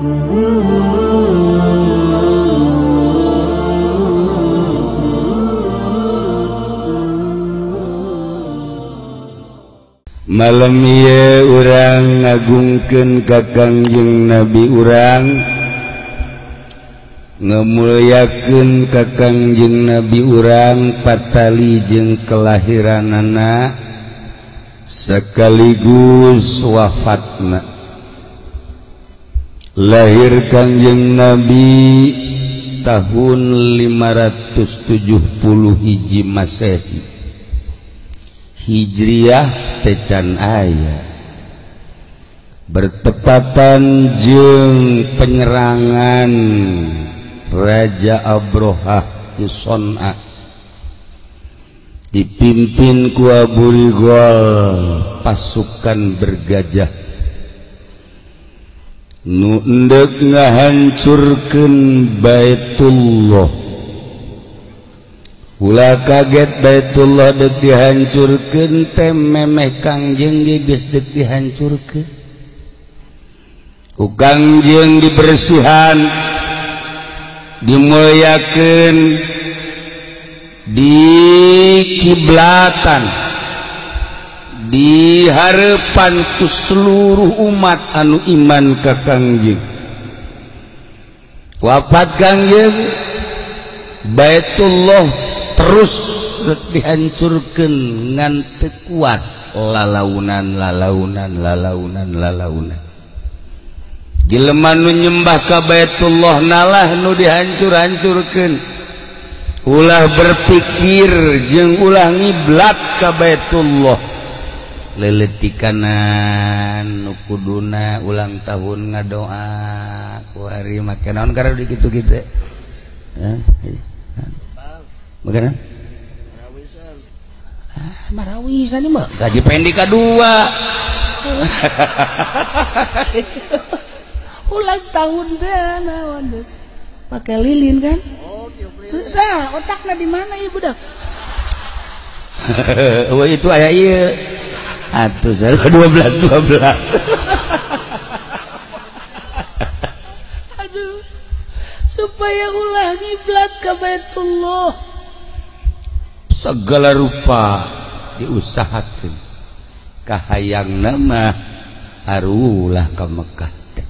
Malam ieu urang ngagungkeun ka Kangjeng Nabi urang, ngamulyakeun ka Kangjeng Nabi urang patali jeung kelahiranana sekaligus wafatna. Lahir Kangjeng Nabi tahun 570 hiji Masehi. Hijriah tecan aya bertepatan jeung penyerangan Raja Abrohah di Son'a dipimpin ku Abu Rigol pasukan bergajah nu endek ngahancurkeun Baitullah. Ulah kaget Baitullah dek dihancurkeun teh memeh Kangjeng ge geus dek dihancurkeun. Ku Kangjeng dibersihan, dimulyakeun, dikiblatan, dihareupan ku seluruh umat anu iman ka Kangjeng. Wafat Kangjeng, Baitullah terus dihancurkan ngan teu kuat lalaunan lalaunan lalaunan lalaunan. Jelema nu nyembah ka Baitullah nalah nu dihancur-hancurkeun. Ulah berpikir jeung ulah ngiblat ka Baitullah. Leuleutikanan nu kuduna ulang tahun ngadoa ku hari make naon karena di kitu-kitu. Makanan? Ah, marawisan mah gaji pendek kedua. Ulang tahun teh naon teh? Pakai lilin kan? Oh, tiup lilin. Tah, otakna di mana ibu dah? Wah, itu aya ieu. Atuh 12 12. Aduh. Supaya ulah ngiblat ka Baitullah. Segala rupa diusahakeun kahayangna mah arulah ka Mekah teh.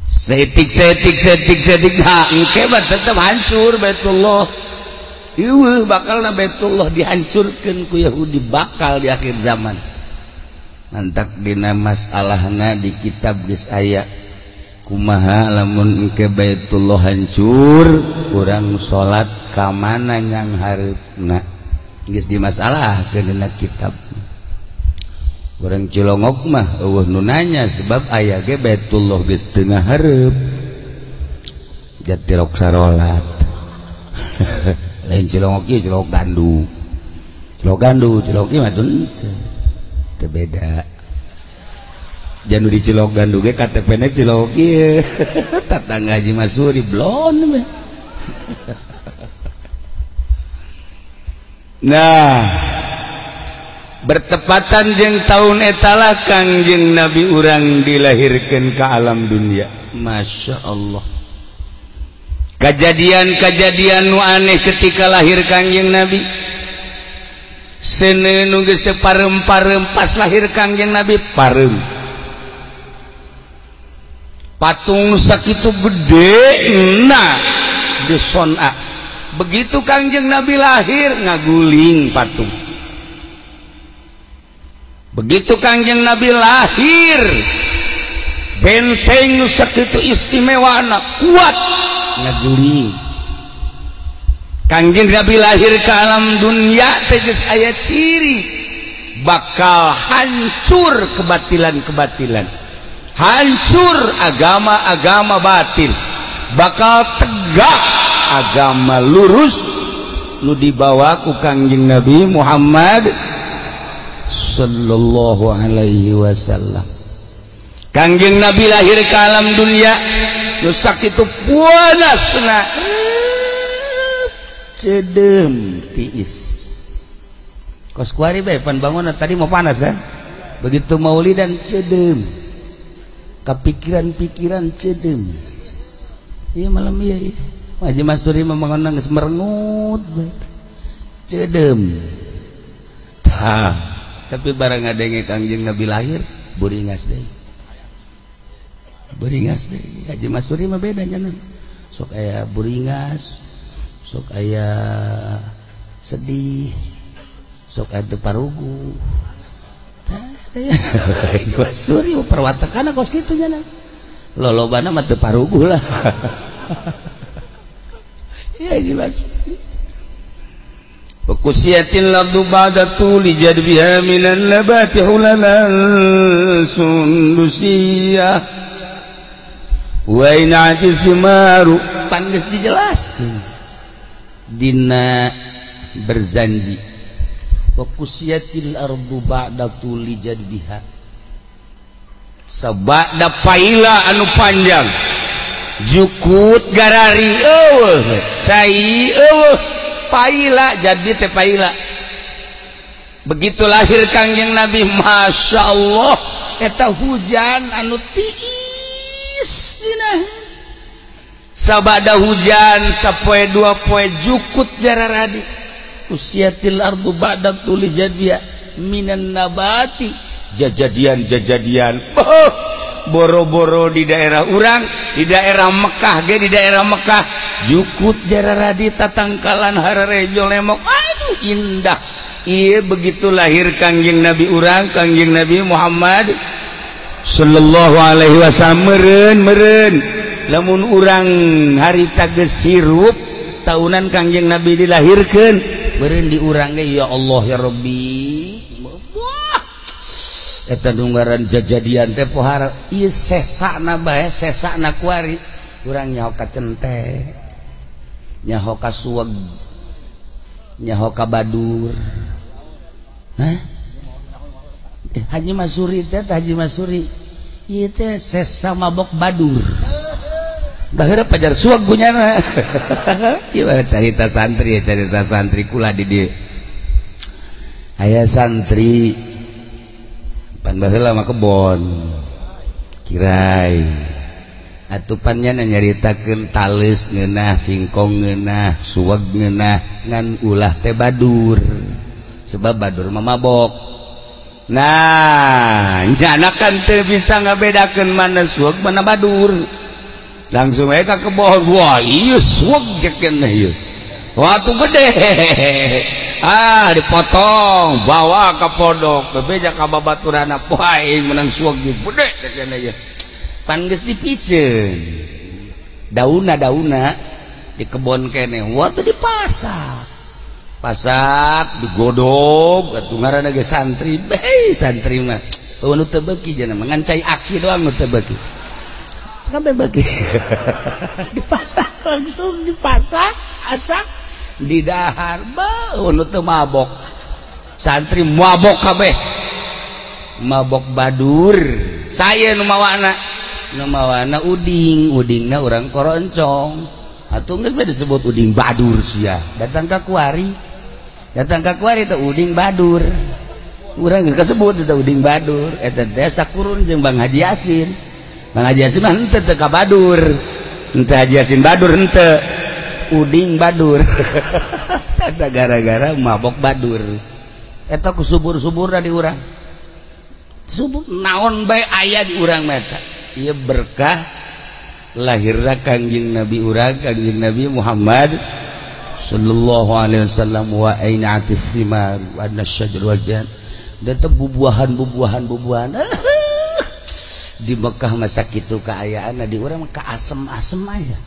Setik setik setik setik ha engke mah tetep hancur Baitullah. Ieu bakalna Baitullah dihancurkeun ku Yahudi bakal di akhir zaman. Mantak dina masalahna di kitab geus aya kumaha lamun engke Baitullah hancur urang salat ka mana yang hareupna geus dimasalahkeun dina kitab. Urang Cilongok mah eueuh nu nanya sebab aya ge Baitullah geus teu ngahareup. Jatirok sarolat. Lain Cilongok ieu Cilongok Gandu. Cilongok Gandu, Cilongok ieu mah teu beda. Janu di Cilongok Gandu ge KTP-na Cilongok ieu. Tatangga Haji Masuri blon we. Nah, bertepatan jeung tahun etalah Kangjeng Nabi urang dilahirkeun ka alam dunia. Masya Allah. Kejadian-kejadian nu aneh ketika lahir Kangjeng Nabi. Seuneu nu geus teu parem-parem pas lahir Kangjeng Nabi parem. Patung sakitu gede na di Son'a. Begitu Kangjeng Nabi lahir ngaguling patung. Begitu Kangjeng Nabi lahir benteng sakitu istimewana kuat ngaguling. Kangjeng Nabi lahir ke alam dunia teh geus aya ciri bakal hancur kebatilan-kebatilan, hancur agama-agama batil, bakal tegak agama lurus nu dibawa ku Kangjeng Nabi Muhammad sallallahu alaihi wasallam. Kangjeng Nabi lahir ke alam dunia nu sakitu panasna cedem tiis. Kos kuari bae pan bangunan tadi mau panas kan? Begitu maulidan cedem. Kapikiran-pikiran ceudeum. Ieu malam ieu. Haji Masuri mah manggona geus merengut ceudeum. Tah, tapi barang ngadenge Kangjeng Nabi lahir buringas deui. Buringas deui. Haji Masuri mah beda nya. Sok aya buringas, sok aya sedih, sok aya teu parugu. Tah, Haji Masuri perwatakan kos kitu nya. Lolobana mah teu parugu lah. Ya Haji Masuri. Wakusiyatil ardu ba'da tuli jadbiha minan nabati hulalan sundusiyah wa in'ati simaru. Pan geus dijelaskeun dina berzanji. Wakusiyatil ardu ba'da tuli jadbiha, sabada paila anu panjang jukut garari eueuh cai eueuh paila jadi teh paila. Begitu lahir Kangjeng Nabi, Masya Allah, eta hujan anu tiis dina. Sabada hujan sapoe dua poe jukut jararadi. Usiatil ardu ba'da tuli jadbiha minan nabati. Jajadian-jajadian. Oh, boro-boro di daerah urang, di daerah Mekah ge, di daerah Mekah jukut jararadi tatangkalan hararejo lemok. Aduh indah. Iya begitu lahir Kangjeng Nabi urang, Kangjeng Nabi Muhammad sallallahu alaihi wasallam, meureun lamun urang harita geus hirup taunan Kangjeng Nabi dilahirkeun, meureun di urang ge ya Allah ya Rabbi. Wah, eta nunggaran jajadian teh pohara ieu sesana bae, sesana kuari urang nyaho ka cente, nyaho ka suweg, nyaho ka badur. Hah? Haji Masuri teh, Haji Masuri ieu teh sesa mabok badur. Baheula pajar suweg kunyana. Ieu carita santri, carita santri kula di dieu. Aya santri pan baheula mah kebon kirai. Atupannya nyaritakeun tales ngeunah, singkong ngeunah, suweg ngeunah, ngan ulah teh badur. Sebab badur mah mabok. Nah, nyana kan teu bisa ngabedakeun mana suweg mana badur. Langsung aja ka kebon, wah ieu suweg jekeun ieu. Wah tuh gede. Ah, dipotong, bawa ka pondok, bebeja ka babaturana, wah aing menang suweg gede jekeun ieu. Pan geus dipiceun dauna-dauna di kebon kene, waktu dipasak pasak digodog atuh ngaranna ge santri, beh santri mah eueuh nu teu beuki cenah mah ngan cai aki doang nu teu beuki, kabeh beuki. Dipasak langsung dipasak asak didahar, beuh nu teu mabok, santri mabok kabeh, mabok badur. Saya nu mawana, nu mawana uding, udingna urang koroncong. Atuh geus disebut uding badur sia. Datang ka kuari, datang ka kuari teh uding badur. Urang geus kasebut eta uding badur. Eta teh sakurun jeung Bang Haji Yasin. Bang Haji Yasin mah henteu teu ka badur. Henteu Haji Yasin badur henteu. Uding badur. Eta gara-gara mabok badur. Eta ku subur-suburna di urang. Subur naon bae aya di urang mah eta. Ieu berkah lahirna Kangjeng Nabi urang, Kangjeng Nabi Muhammad sallallahu alaihi wasallam. Wa ainatis simar wa nasyajar wal jan. Da teh bubuahan-bubuahan bubuahan di Mekah masa kitu kaayaan, di urang mah ka asem-asem aja.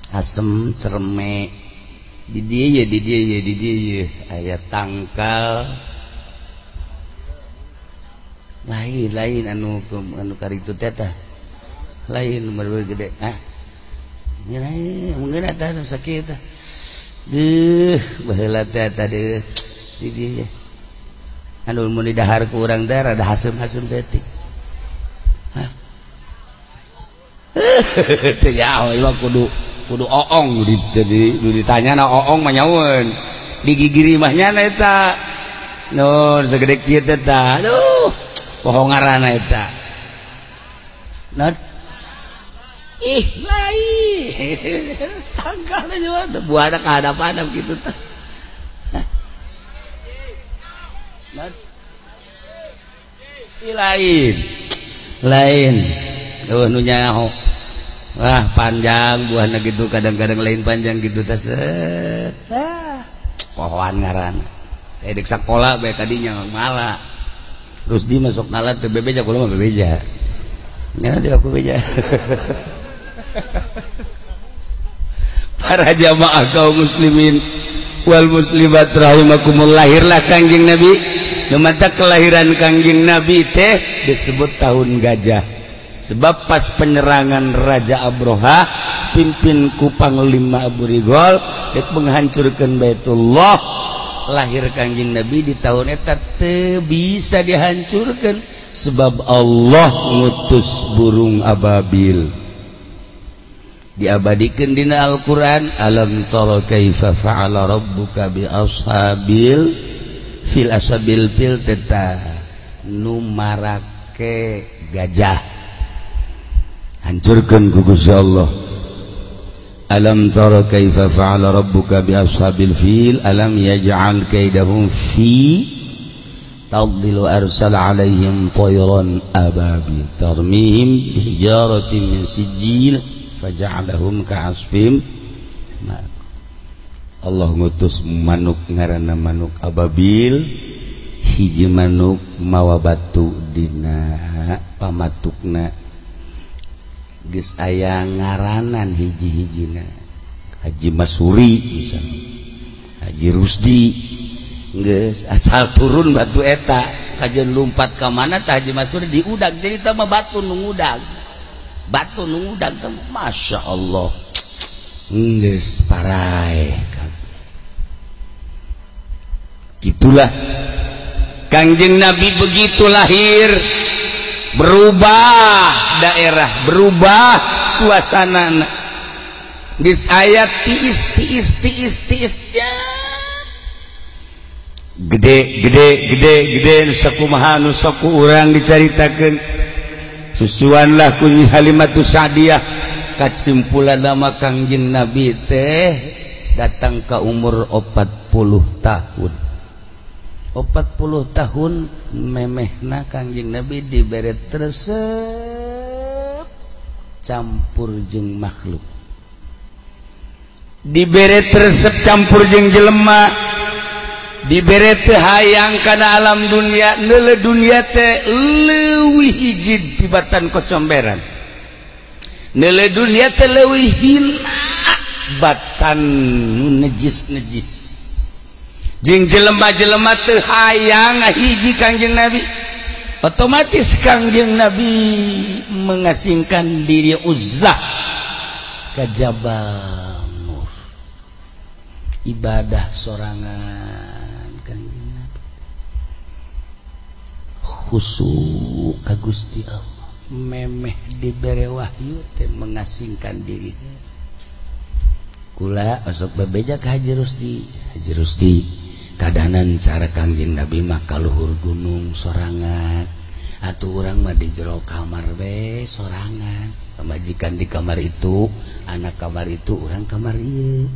Asem cereme di dieu ye, di dieu ye, di dieu ye aya tangkal lain-lain anu anu karitu teh tah lain nomor gede. Ah ngeunah ngeunah tah sakit tah deuh baheula teh tah deuh di dieu anu mun didahar ku urang teh rada hasem-hasem saeutik. Hah teu jauh ieu kudu kudu oong di ditanya na oong mah nyaweun di gigiri mah nya eta nur segede kieu teh tah aduh poho ngaranna eta. Nah ih lain tangkalna juga buahna ka hadap-hadap kitu tah. Nah lain lain eueuh nu nyaho. Wah panjang buahna gitu, kadang-kadang lain panjang gitu tah set. Tah. Pohoan ngaranna. Saya dek sakola bae tadinya mala. Rusdi masuk ngala teu bebeja, kula mah bebeja. Nya teu aku beja. Para jamaah kaum muslimin wal muslimat rahimakumullah, lahirlah Kangjeng Nabi. Mata kelahiran Kangjeng Nabi teh disebut tahun gajah. Sebab pas penyerangan Raja Abroha pimpin ku Panglima Abu Rigol dek menghancurkan Baitullah, lahir Kangjeng Nabi di tahun eta teu bisa dihancurkan sebab Allah ngutus burung ababil. Diabadikeun dina Al-Qur'an, alam tara kaifa fa'ala rabbuka bi ashabil fil ashabil fil teta nu marake gajah hancurkan ku Gusti Allah. Alam tara kaifa fa'ala rabbuka bi ashabil fil alam yaj'al kaidahum fi tadlil arsala alaihim tayran ababil tarmihim bihijaratin min sijil faja'alahum ka'asfim. Allah ngutus manuk ngaranna manuk ababil, hiji manuk mawa batu dina pamatukna. Geus aya ngaranan hiji-hijina, Haji Masuri misalnya, Haji Rusdi, geus asal turun batu eta kajeun lumpat ka mana tah Haji Masuri diudag jadi tah mah batu nu ngudag, batu nu ngudag tah Masya Allah geus paraeh. Gitulah Kangjeng Nabi begitu lahir, berubah daerah, berubah suasana. Geus aya tiis tiis tiis tiis ya. Gede gede gede gede sakumaha nu saku urang dicaritakeun. Susuanlah ku Nyi Halimatus Sa'diyah. Kasimpulan nama Kangjeng Nabi teh datang ke umur 40 tahun. 40 tahun memehna Kangjeng Nabi dibere resep campur jeung makhluk, dibere resep campur jeung jelema, dibere teu hayang kana alam dunia, neuleuh dunia teh leuwih hiji tibatan kocomberan, neuleuh dunia teh leuwih hina batan nu nejis-nejis. Jeung jelema-jelema teu hayang hiji Kangjeng Nabi, otomatis Kangjeng Nabi mengasingkan diri uzlah ke Jabal Nur, ibadah sorangan Kangjeng Nabi, khusyuk ka Gusti Allah. Memeh dibere wahyu teh mengasingkan diri. Kula osok bebeja ka Haji Rusdi, Haji Rusdi kadanan cara Kangjeng Nabi mah kaluhur gunung sorangan, atuh urang mah di jero kamar we sorangan, pamajikan di kamar itu, anak kamar itu, urang kamar ieu,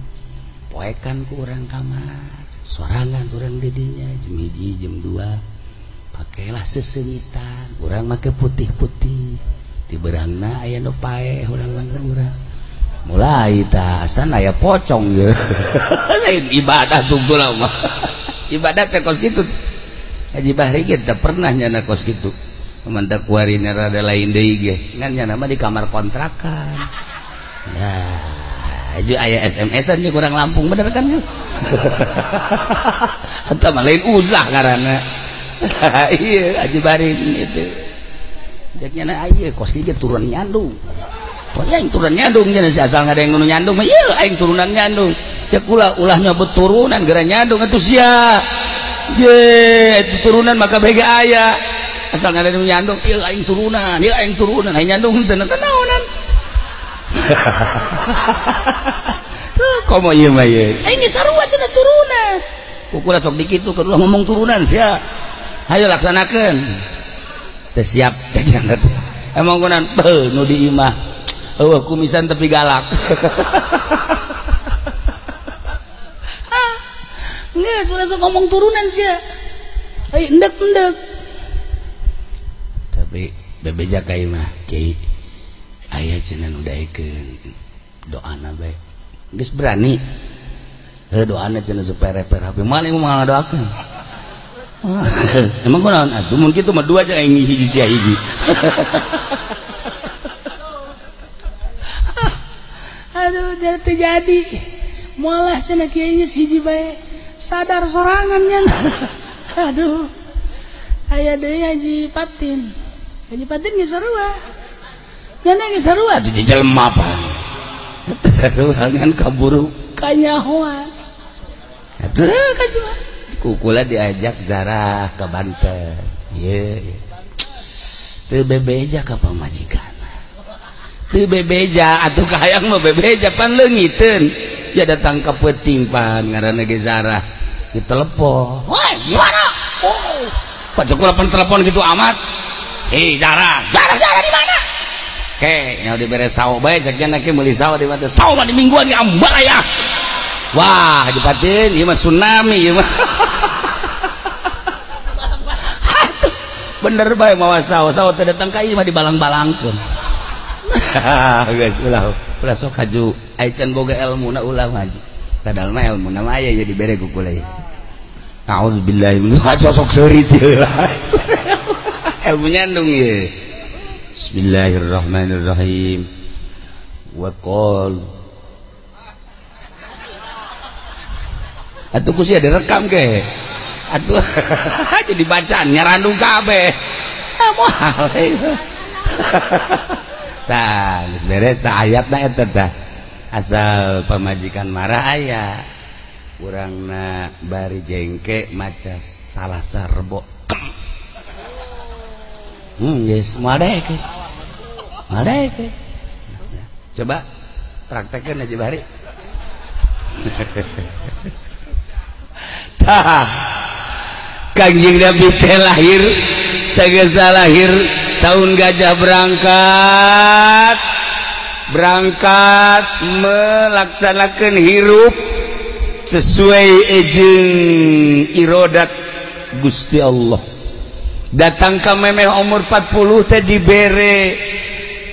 poekan ku urang kamar sorangan, urang didinya jam 1 jam 2 pakailah sesengitan, urang make putih-putih, di berangna aya nu paeh urang urang mulai tah asan aya pocong ye. Lain ibadah tunggu lama. Ibadah teh kos kitu. Haji Bahri ge teu pernah nyana kos kitu. Mantap kuarina rada lain deui ge. Ngan nyana mah di kamar kontrakan. Nah, aju aya SMS-an ge kurang Lampung bener kan ye. Eta mah lain uzlah ngaranna. Iya Haji Bahri itu. Cek nyana aya kos kieu turun nyandung. Pokoknya aing turunan nyandung nya asal ngadeng nu nyandung mah ieu aing turunan nyandung. Cek ulah ulah nyebut turunan gara nyandung atuh sia. Ye itu turunan maka bege aya. Asal ngadeng nu nyandung ieu aing turunan, ieu aing turunan, aing nyandung teu naonan. Tuh komo ieu mah ieu. Aing geus sarua cenah turunan. Kukula sok dikitu keur ngomong turunan sia. Hayo laksanakeun. Teu siap teh. Emang kunan beuh nu di imah. Eueuh kumisan tapi galak. Geus ulah sok ngomong turunan sia. Ai endek-endek. Tapi bebeja ka imah, Kiai. Aya cenah nu daekeun doana bae. Geus berani. Heuh doana cenah supaya reper HP. Moal ieu mah ngadoakeun. Emang kunaon atuh mun kitu mah dua aja aing hiji sia hiji. Aduh jadi terjadi. Moal lah cenah kiai geus hiji bae. Sadar sorangan nya. Aduh. Aya deui Haji Patin. Haji Patin geus sarua. Nya geus sarua atuh jelema apa. Sarua ngan kaburu kanyahoan. Atuh kajual. Kukula diajak Zarah ke Banten. Ye. Teu bebeja ka pamajikan. Teu bebeja atuh kahayang mah bebeja pan leungiteun. Ya datang ka peuting pan ngaranna ge Zarah. Ditelepon. Woi, suara. Oh. Pak Joko pan telepon gitu amat. Hei Zarah, Zarah Zarah di mana? Ke, nya dibere sawo bae cek nya ke meuli sawo di mana? Sawo mah di mingguan ge ambal aya. Wah, Haji Patin, ieu mah tsunami ieu mah. Bener bae mawa sawo-sawo teh datang ka ieu mah dibalang-balangkeun. Geus ulah, ulah sok haju ai can boga elmuna ulah maju. Padahal mah elmuna mah aya ieu dibere ku kula ieu. A'udzubillahi min sok seurit ieu. Ilmu nyandung ieu. Bismillahirrahmanirrahim. Wa qala atuh ku sia direkam ke atuh jadi bacaan nyarandung kabeh moal tah geus beres tah ayatna eta tah asal pamajikan marah aya urangna bari jengke maca salah sarbo geus moal daek moal daek coba praktekkeun aja bari. Tah Kangjeng Nabi teh lahir sagesa lahir tahun gajah berangkat berangkat melaksanakan hirup sesuai jeung irodat Gusti Allah. Datang ka memeh umur 40 teh dibere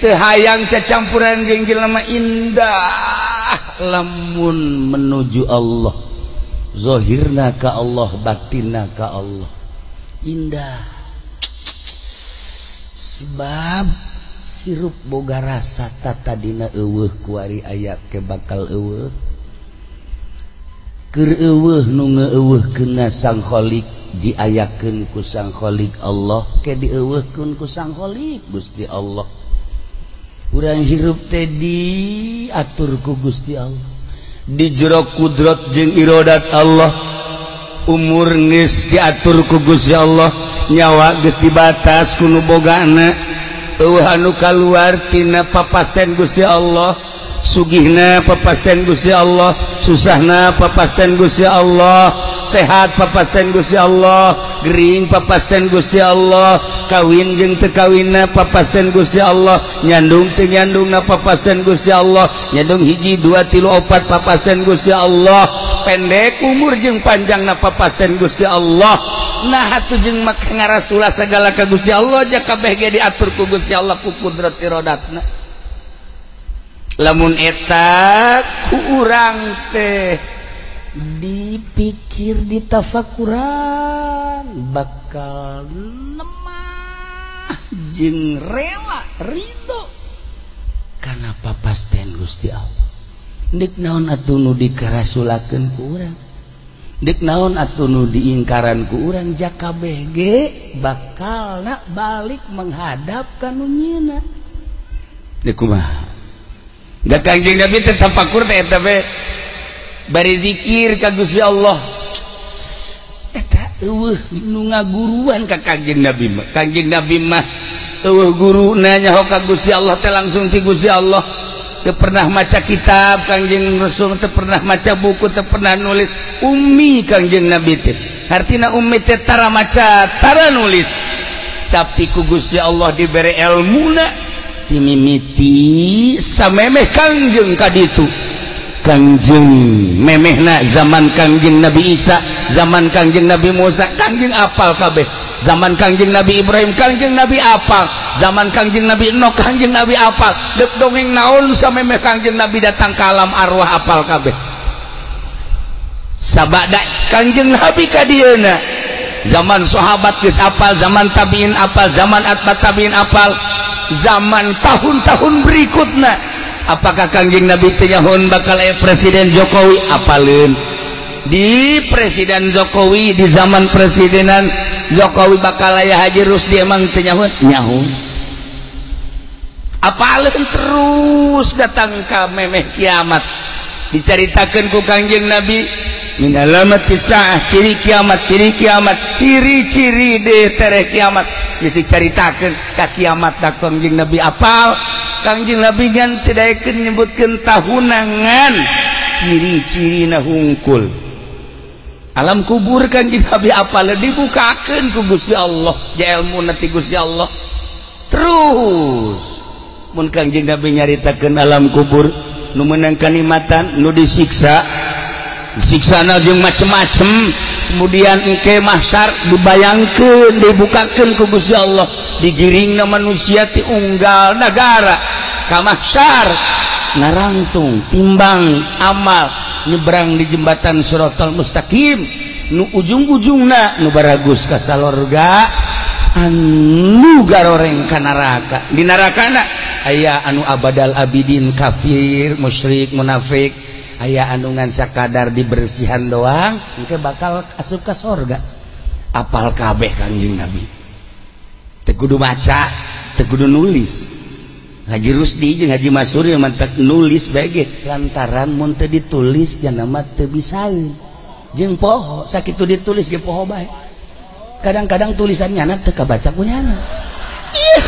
teu hayang cacampuran jeung jelema indah lamun menuju Allah. Zahirna ka Allah, batinna ka Allah. Indah. Sebab hirup boga rasa tatadina eueuh kuari aya ke bakal eueuh. Keur eueuh nu ngeueuhkeunna Sang Khalik diayakeun ku Sang Khalik Allah ke dieueuhkeun ku Sang Khalik Gusti Allah. Urang hirup teh diatur ku Gusti Allah. Di jero kudrat jeung irodat Allah. Umur geus diatur ku Gusti Allah, nyawa geus dibatas ku nu bogana, eueuh anu kaluar tina papasten Gusti Allah, sugihna papasten Gusti Allah, susahna papasten Gusti Allah, sehat papasten Gusti Allah, gering papasten Gusti Allah, kawin jeung teu kawinna papasten Gusti Allah, nyandung teu nyandungna papasten Gusti Allah, nyandung hiji dua tilu opat papasten Gusti Allah, pendek umur jeung panjangna papasten Gusti Allah. Nah atuh jeung make ngarasulah sagala ka Gusti Allah ja kabeh ge diatur ku Gusti Allah ku kudrat irodatna. Lamun eta ku urang teh dipikir ditafakuran bakal lemah jeung rela ridho kana papasten Gusti Allah. Deuk naon atuh nu dikarasulakeun ku urang, deuk naon atuh nu diingkaran ku urang, ja kabeh ge bakalna balik menghadap ka nu nyieuna. Deuk kumaha? Da Kangjeng Nabi teh tafakur teh eta we bari zikir ka Gusti Allah. Eta eueuh nu ngaguruan ka Kangjeng Nabi mah. Kangjeng Nabi mah eueuh guruna nyaho ka Gusti Allah teh langsung ti Gusti Allah. Teu pernah maca kitab Kangjeng Rasul, teu pernah maca buku, teu pernah nulis. Ummi Kangjeng Nabi teh. Artina ummi teh tara maca, tara nulis. tapi ku Gusti Allah dibere elmuna timimiti samemeh Kangjeng kaditu. Kangjeng memehna zaman Kangjeng Nabi Isa, zaman Kangjeng Nabi Musa, Kangjeng apal kabeh. Zaman Kangjeng Nabi Ibrahim, Kangjeng Nabi apal. Zaman Kangjeng Nabi Nuh, Kangjeng Nabi apal. Dek dongeng naon samemeh Kangjeng Nabi datang ka alam arwah apal kabeh. Sabada Kangjeng Nabi ka dieuna, zaman sahabat geus apal, zaman tabiin apal, zaman atba tabiin apal, zaman tahun-tahun berikutna. Apakah Kangjeng Nabi teh nyahoan bakal aya Presiden Jokowi? Apaleun. Di Presiden Jokowi, di zaman presidenan Jokowi bakal aya Haji Rusdi, emang teu nyahoan? Nyahoan. Apaleun terus datang ka memeh kiamat. Dicaritakeun ku Kangjeng Nabi min alamati saah, ciri kiamat, ciri kiamat, ciri-ciri de tereh kiamat. Geus dicaritakeun ka kiamat da Kangjeng Nabi apal. Kangjeng Nabi ngan teu daekeun nyebutkeun tahunangan ciri-cirina hungkul. Alam kubur Kangjeng Nabi apal, dibukakeun ku Gusti Allah, ja elmuna ti Gusti Allah. Terus mun Kangjeng Nabi nyaritakeun alam kubur nu meunang kanikmatan, nu disiksa, siksana jeung macem-macem, kemudian engke mahsyar dibayangkeun, dibukakeun ku Gusti Allah, digiringna manusia ti unggal nagara ka mahsyar, ngarangtung timbang amal, nyebrang di jembatan Shiratal Mustaqim, nu ujung-ujungna nu baragus ka salorga, anu garoreng ka neraka. Di nerakana aya anu abadal abidin, kafir, musyrik, munafik, aya anu ngan sakadar dibersihan doang engke bakal asup ka sorga. Apal kabeh Kangjeng Nabi, teu kudu maca, teu kudu nulis. Haji Rusdi jeung Haji Masuri mantak nulis bae ge, lantaran mun teu ditulis jana mah teu bisaeun jeung poho, sakitu ditulis ge poho bae. Kadang-kadang tulisan nyana teu kabaca ku nyana. Ih,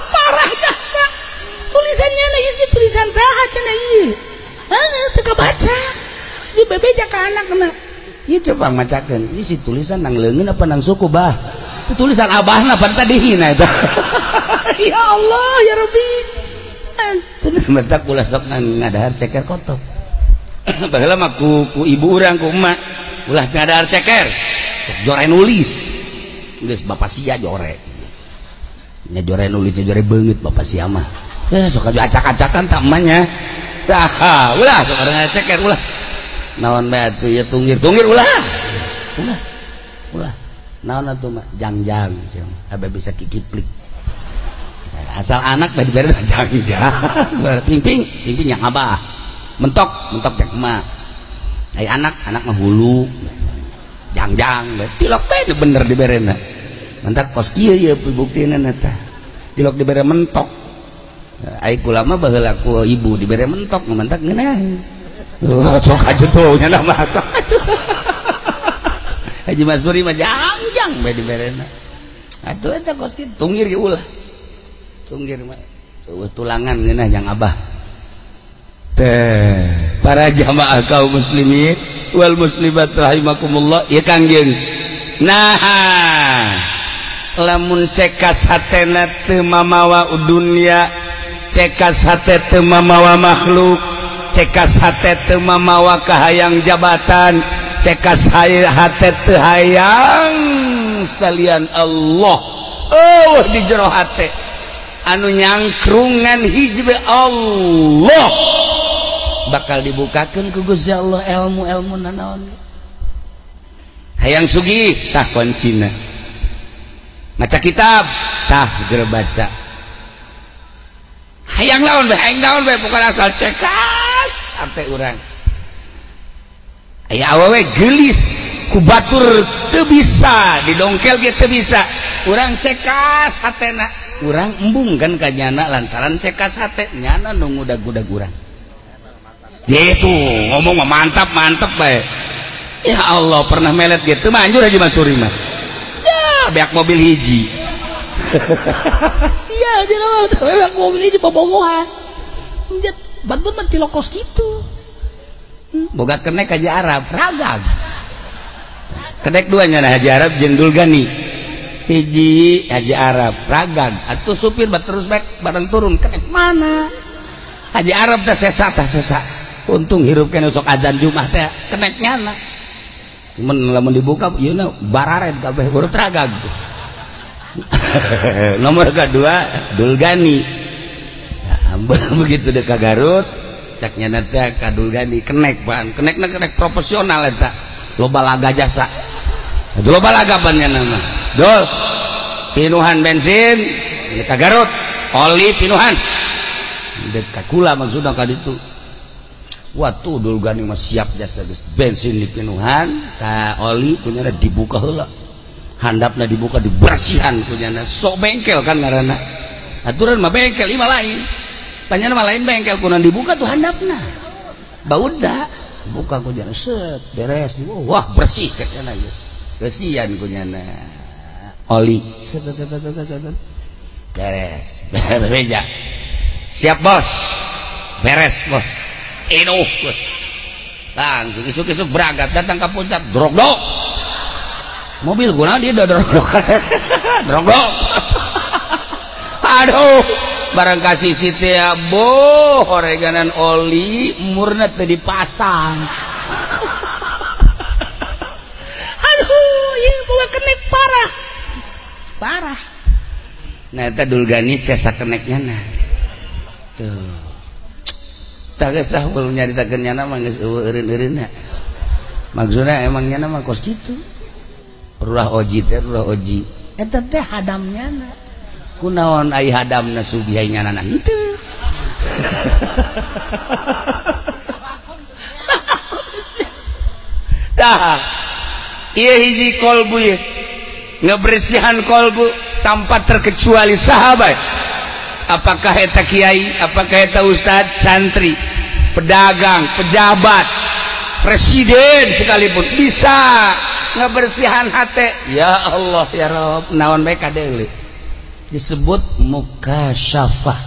parah jasa. Tulisan nyana isi tulisan saha cenah ieu? Heeh, teu kabaca. Di bebeja ka anakna. Ieu coba macakeun, isi tulisan nang leungeun apa nang suku bah? Tulisan abahna pan tadi hina eta. Ya Allah ya Rabbi. Tulis mentak ulah sok ngadahar ceker kotok. Baheula mah ku ibu urang ku emak ulah ngadahar ceker. Jore nulis. Geus bapak sia jore. Nya jore nulis jore beungeut bapak sia mah. Ya sok acak-acakan tak emaknya. Tah, ulah sok ngadahar ceker ulah. Naon bae atuh ieu tunggir-tunggir ulah. Ulah. Ulah. Naon atuh mah jangjang sia mah abe bisa kikiplik. Asal anak bae dibere jangjang. Ping-ping, ping-ping yang abah. Mentok, mentok jak emak. Ai anak, anak mah hulu. Jangjang bae tilok bae bener diberena. Mentak kos kieu ieu buktina eta. Tilok dibere mentok. Ai kula mah baheula ku ibu dibere mentok, mentak ngeunah. Sok aja tuh nya mah sok. Haji Masuri mah jangjang bae diberena. Atuh eta kos kitu tunggir ge ulah. Tunggir mah tulangan ngeunah jang abah. Teh para jamaah kaum muslimin wal muslimat rahimakumullah, ieu Kangjeng. Nah, lamun cekas hatena teu mamawa dunya, cekas hate teu mamawa makhluk, cekas hate teu mamawa kahayang jabatan, cekas hate teu hayang salian Allah. Oh, di jero hate anu nyangkrungan hiji Allah bakal dibukakeun ku Gusti Allah ilmu-ilmu nanaon. Hayang sugih tah kuncina. Maca kitab tah geura baca. Hayang naon bae, hayang naon bae pokona asal cekas sampai urang. Aya awewe geulis ku batur teu bisa, didongkel ge teu bisa. Urang cekas hatena, urang embung kan ka nyana lantaran cekas hate nyana nu ngudag-gudag urang. Gitu ngomong mah mantap mantap bae. Ya Allah, pernah melet gitu manjur Haji Mansuri mah. Ya beak mobil hiji. Sia jelema beak mobil hiji bobogohan. Bantu mah tilokos kitu. Boga kenek Haji Arab, ragag. Kenek duanya nah Haji Arab jeung Dulgani. Hiji Haji Arab ragag atuh supir bat terus baik bareng turun kenek mana Haji Arab teh sesa teh sesa untung hirup kene sok adzan Jumat teh kenek nyana mun lamun dibuka ieu na barared kabeh urut ragag. Nomor kedua Dulgani. Nah, begitu dek ka Garut cak nyana teh ka Dulgani kenek pan kenekna kenek profesional eta loba laga jasa loba laga pan nyana mah dul pinuhan bensin ka Garut oli pinuhan dek ka kula maksudna ka ditu. Waktu Dulgani mah siap jasa geus bensin dipinuhan ka oli kunyana dibuka heula handapna dibuka dibersihan kunyana sok bengkel kan ngaranna aturan mah bengkel ieu mah lain panyana mah lain bengkel kunan dibuka tuh handapna bauda buka kunyana set beres wah bersih katanya geus kesian kunyana oli set set set set set beres bereja siap bos beres bos inuh langsung isuk-isuk berangkat datang ke puncak drog-drog mobil guna dia udah drog-drog drog-drog aduh barang kasih situ ya boh oreganan oli murna teu dipasang. Aduh ieu boga kenek parah parah. Nah eta Dulgani sesa keneknya nah tuh tah geus lah belum nyaritakeun nyana mah geus eueuh eureun-eureunna maksudna emang nyana mah kos kitu ruah oji teh ruah oji eta teh hadam nyana kunaon ai hadamna sugiha nyana henteu. Tah ieu hiji kolbu ieu ngebersihan kolbu tanpa terkecuali sahabat. Apakah eta kiai, apakah eta ustad, santri, pedagang, pejabat, presiden sekalipun bisa ngebersihan hati. Ya Allah ya Rob, naon bae kadeuleu. Disebut mukasyafah.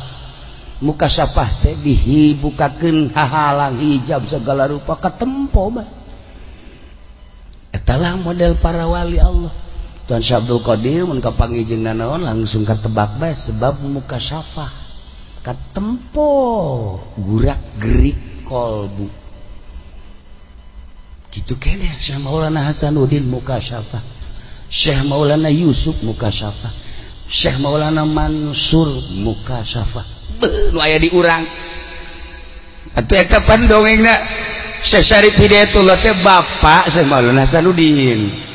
Mukasyafah teh dihibukakeun hahalang hijab segala rupa katempo bae. Etalah model para wali Allah. Tuan Syekh Abdul Qadir mun kapanggih jeung nanaon langsung katebak bae sebab mukasyafah katempo gurak-gerik kolbu. Kitu keneh Syekh Maulana Hasanuddin mukasyafah, Syekh Maulana Yusuf mukasyafah, Syekh Maulana Mansur mukasyafah. Beuh nu aya di urang. Atuh eta pan dongengna Syekh Syarif Hidayatullah teh bapak Syekh Maulana Hasanuddin.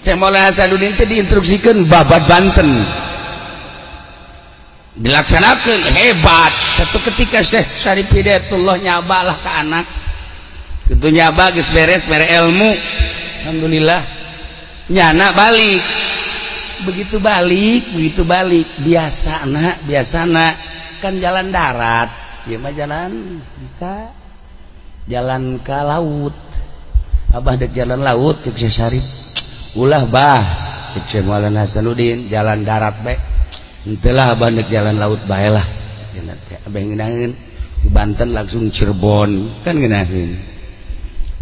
Syekh Maulana Hasanuddin teh diinstruksikeun babat Banten. Dilaksanakeun hebat. Satu ketika Syekh Syarif Hidayatullah nyabalah ke anak. Kitu nyaba geus beres mere ilmu. Alhamdulillah. Nyana balik. Begitu balik biasana kan jalan darat. Ieu mah jalan ka laut. Abah dek jalan laut cek Syekh Syarif. Ulah bah cek Syekh Maulana Hasanuddin jalan darat bae henteu lah abah dek jalan laut bae lah cek abah ngeunaheun di Banten langsung Cirebon kan ngeunaheun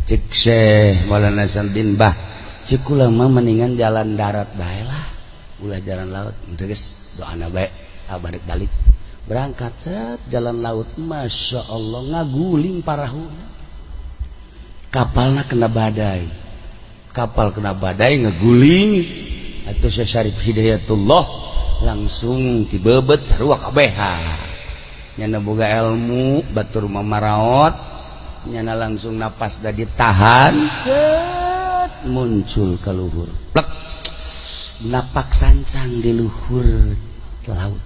cek Syekh Maulana Hasanuddin bah cek kula mah mendingan jalan darat bae lah ulah jalan laut henteu geus doana bae abah dek balik berangkat set jalan laut Masya Allah ngaguling parahuna kapalna kena badai kapal kena badai ngeguling atau Syekh Syarif Hidayatullah langsung dibebet sarua kabeh nyana boga ilmu batur mamaraot nyana langsung napas da ditahan set muncul ke luhur plek napak sancang di luhur laut.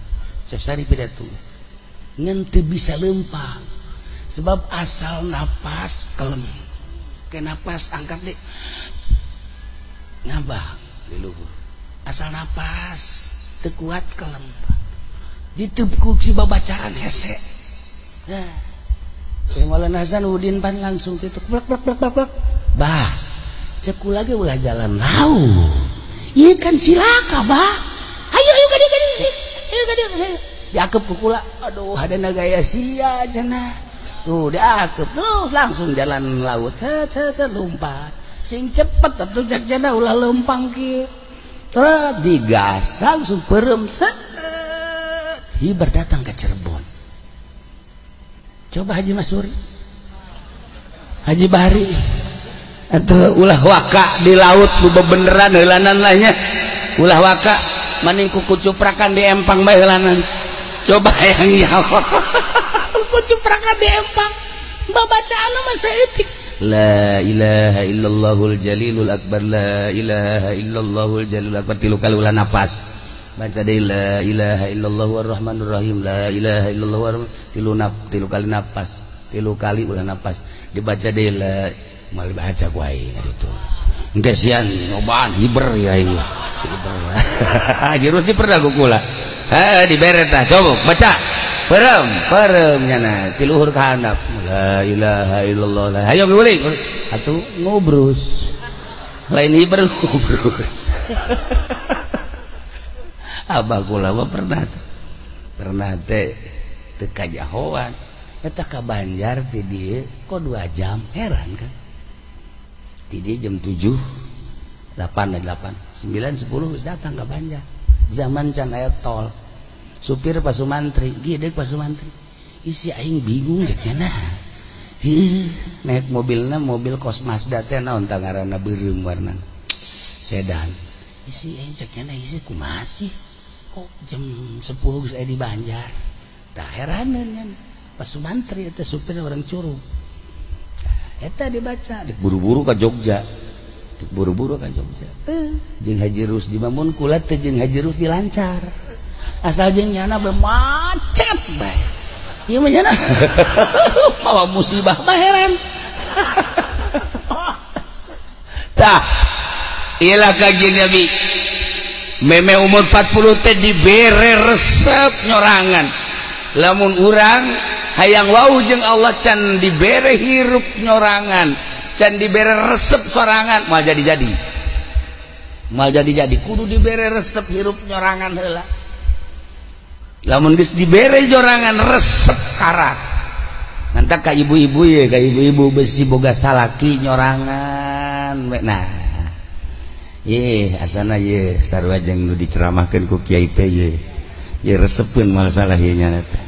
Syekh Syarif Hidayatullah ngan teu bisa lempang sebab asal napas kelem ke napas angkat deh ngabah di luhur asal napas teu kuat kelem ditepuk si babacaan hese. Nah Syekh Maulana Hasanuddin pan langsung tituk blak blak blak blak bah cek kula ge ulah jalan laut ieu kan cilaka bah ayo ayo ka dieu ka dieu ayo ka dieu diakep ku kula aduh hadana gaya sia cenah tuh diakep terus langsung jalan laut set set set lompat sing cepet atuh cek jana ulah lempang kieu. Terus digas langsung perem set. Hiber datang ke Cirebon. Coba Haji Masuri, Haji Bahri, atau ulah waka di laut nu bebeneran heulanan lah nya. Ulah waka maning ku kucuprakan di empang bae heulanan. Coba yang nyawa. Kucuprakan di empang. Babacaan mah saeutik. La ilaha illallahul jalilul akbar, la ilaha illallahul jalilul akbar, tilu kali ulah napas. Baca deui la ilaha illallahur rahmanur rahim, la ilaha illallahur tilu nap, tilu kali napas, tilu kali ulah napas. Dibaca deui la mal baca ku aing itu. Engke sian nyobaan hiber ya aing. Hiber. Haji Rusdi pernah ku kula. Heeh dibere tah coba baca. Perem, perem nyana tiluhur ka handap. La ilaha illallah. Hayo guling. Atuh ngobrus. Lain hiber ngobrus. Abah kula mah pernah. Pernah teh teu kajahoan. Eta ka Banjar ti dieu kok 2 jam, heran kan. Ti dieu jam 7, 8, 8, 9, 10 geus datang ka Banjar. Zaman can aya tol. Supir Pak Sumantri, gede Pak Sumantri. Isi aing bingung cek nya. Heuh, naik mobilna mobil kos Mazda teh naon tah ngaranna beureum warnana. Sedan. Isi aing cek nya isi kumaha sih? Kok jam 10 geus aya di Banjar. Tah heraneun nya. Pak Sumantri eta supir orang Curug. Eta dibaca, buru-buru ka Jogja. Buru-buru ka Jogja. Jeung Haji Rusdi mamun kula teh jeung Haji Rusdi lancar. Asal jeung nyana be macet bae. Ieu mah nyana mawa musibah mah heran. Tah, ilah ka jeung Nabi. Meme umur 40 teh dibere resep nyorangan. Lamun urang hayang wau jeung Allah can dibere hirup nyorangan, can dibere resep sorangan, moal jadi-jadi. Moal jadi-jadi kudu dibere resep hirup nyorangan heula. Lamun geus dibere jorangan resep karak. Nanti ka ibu-ibu ye, ka ibu-ibu besi boga salaki nyorangan. Nah, ye asana ye sarua jeung nu diceramahkeun ku kiai teh ye. Ye resepeun moal salah ye nya teh.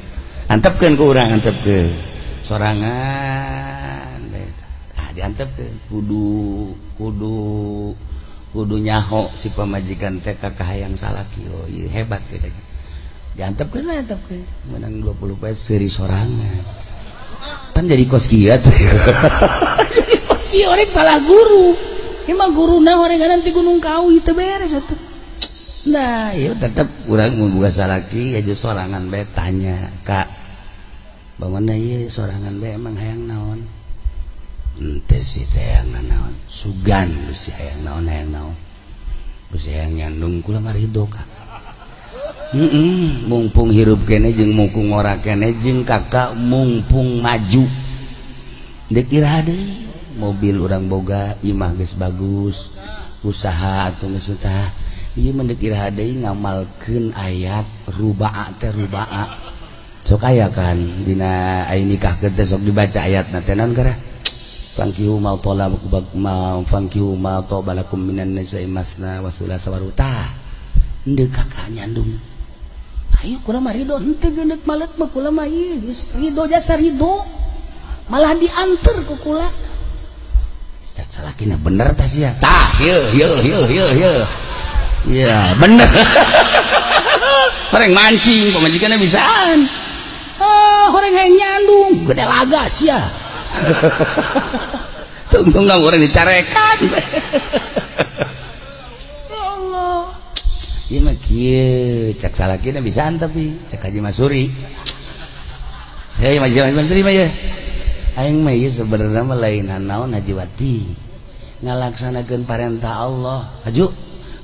Antepkeun ku urang, antepkeun. Sorangan tah diantepkeun kudu kudu kudu nyaho si pamajikan teh ka kahayang salaki. Oh, ye hebat teh. Diantepkeun lah, antepkeun. Menang 20 poe seuri sorangan. Pan jadi kos kieu teh. Jadi kos kieu orek salah guru. Ieu mah guruna horengan ti Gunung Kawi teu beres atuh. Nah, ieu tetep urang mun boga salaki aja sorangan bae tanya, "Kak, bagaimana ieu sorangan bae emang hayang naon?" Henteu sih teh hayang naon. Sugan bisi hayang naon hayang naon. Bisi hayang nyandung kula mah ridho, Kak. Mumpung hirup kene jeung mumpung ora kene jeung kakak mumpung maju. Deuk iraha deui mobil urang boga, imah geus bagus, usaha atuh geus tah. Ieu mah deuk iraha deui ngamalkeun ayat rubaa teh rubaa. Sok aya kan dina aya nikahkeun teh sok dibaca ayatna teh naon gara? Fankihu ma talaba ma fankihu ma tabalakum minan nisa'i masna wa thulatha wa ruba. Deuk kakak nyandung. Ayo kula mah ridho, henteu geuneuk malet mah kula mah ieu geus ridho jasa ridho. Malah dianter ku kula. Salakina bener tah sia. Tah, ieu ieu ieu ieu ieu. Iya, bener. Horeng mancing pamajikanna bisaan. Ah, horeng hayang nyandung, gede laga sia. Tungtung urang dicarekan. Ieu mah kieu, cak salakina bisaan tapi cak Haji Masuri. Hei Haji Masuri mah ye. Aing mah ieu sebenarnya mah lain naon Haji Wati. Ngalaksanakeun parentah Allah. Haju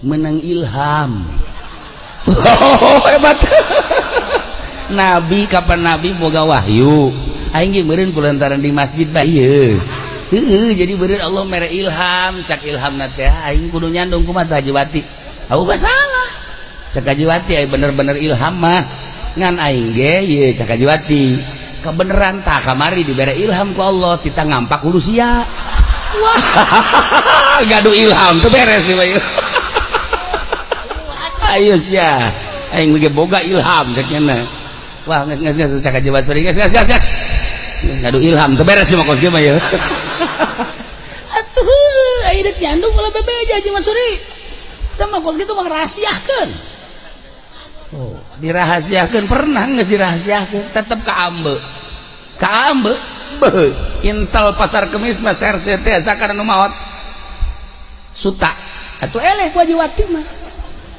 menang ilham. Oh, hebat. Nabi kapan Nabi boga wahyu. Aing ge meureun kulantaran di masjid bae ieu. Heueuh, jadi meureun Allah mere ilham, cak ilhamna teh aing kudu nyandung kumaha Haji Wati. Aku mah salah. Cak Haji Wati aya bener-bener ilham mah. Ngan aing ge ye cak Haji Wati. Kebeneran tah kamari dibere ilham ku Allah tita ngampak hulu sia. Wah, gaduh ilham teu beres ieu mah. Ayo sia aing ge boga ilham cek nya. Wah geus geus geus cak Haji Masuri geus geus geus. Geus ngadu ilham teu beres mah kos kieu mah ye. Atuh aya deuk nyandung ulah bebeja Haji Masuri. Tah mah kos kitu mah rahasiakeun. Oh, dirahasiakeun pernah geus dirahasiakeun tetep kaambe. Kaambe beuh intel pasar kemis mah serse teh sakar nu maot. Suta atuh eleh ku Haji Wati mah.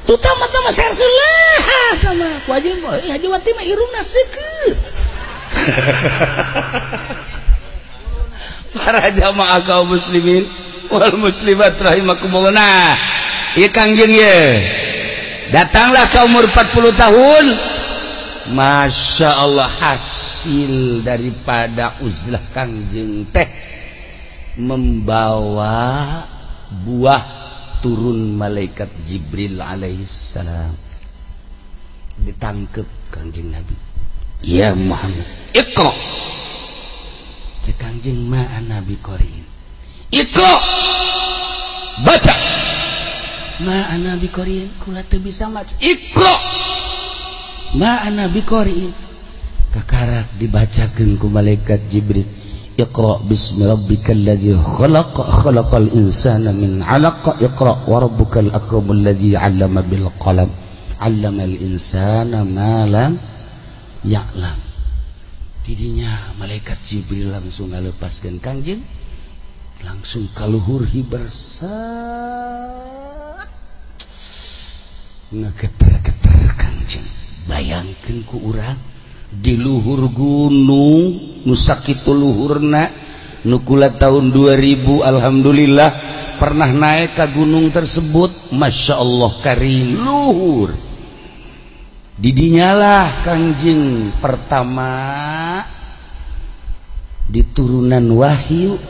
Tuta mah teh mah serse lah sama ku Haji Haji Wati mah irungna seukeuh. Para jamaah kaum muslimin wal muslimat rahimakumullah. Nah, ieu Kangjeng ye. Datanglah ke umur 40 tahun. Masya Allah, hasil daripada uzlah Kangjeng teh membawa buah turun malaikat Jibril alaihissalam. Ditangkep Kangjeng Nabi. Ya Muhammad, iqra. Cek Kangjeng ma ana biqariin. Iqra. Baca. Ma ana biqariin, kula teu bisa maca. Iqra. Ma ana biqariin. Kakarak dibacakeun ku malaikat Jibril. Iqra bismi rabbikal ladzi khalaq, khalaqal insana min 'alaq, iqra wa rabbukal akramul ladzi 'allama bil qalam, 'allamal insana ma lam ya'lam. Didinya malaikat Jibril langsung ngalepaskeun Kangjeng, langsung kaluhur hiber set ngegeter-geter Kangjeng. Bayangkeun ku urang di luhur gunung nu sakitu luhurna nu kula tahun 2000 alhamdulillah pernah naik ke gunung tersebut. Masya Allah karim luhur. Didinyalah Kangjeng pertama diturunan wahyu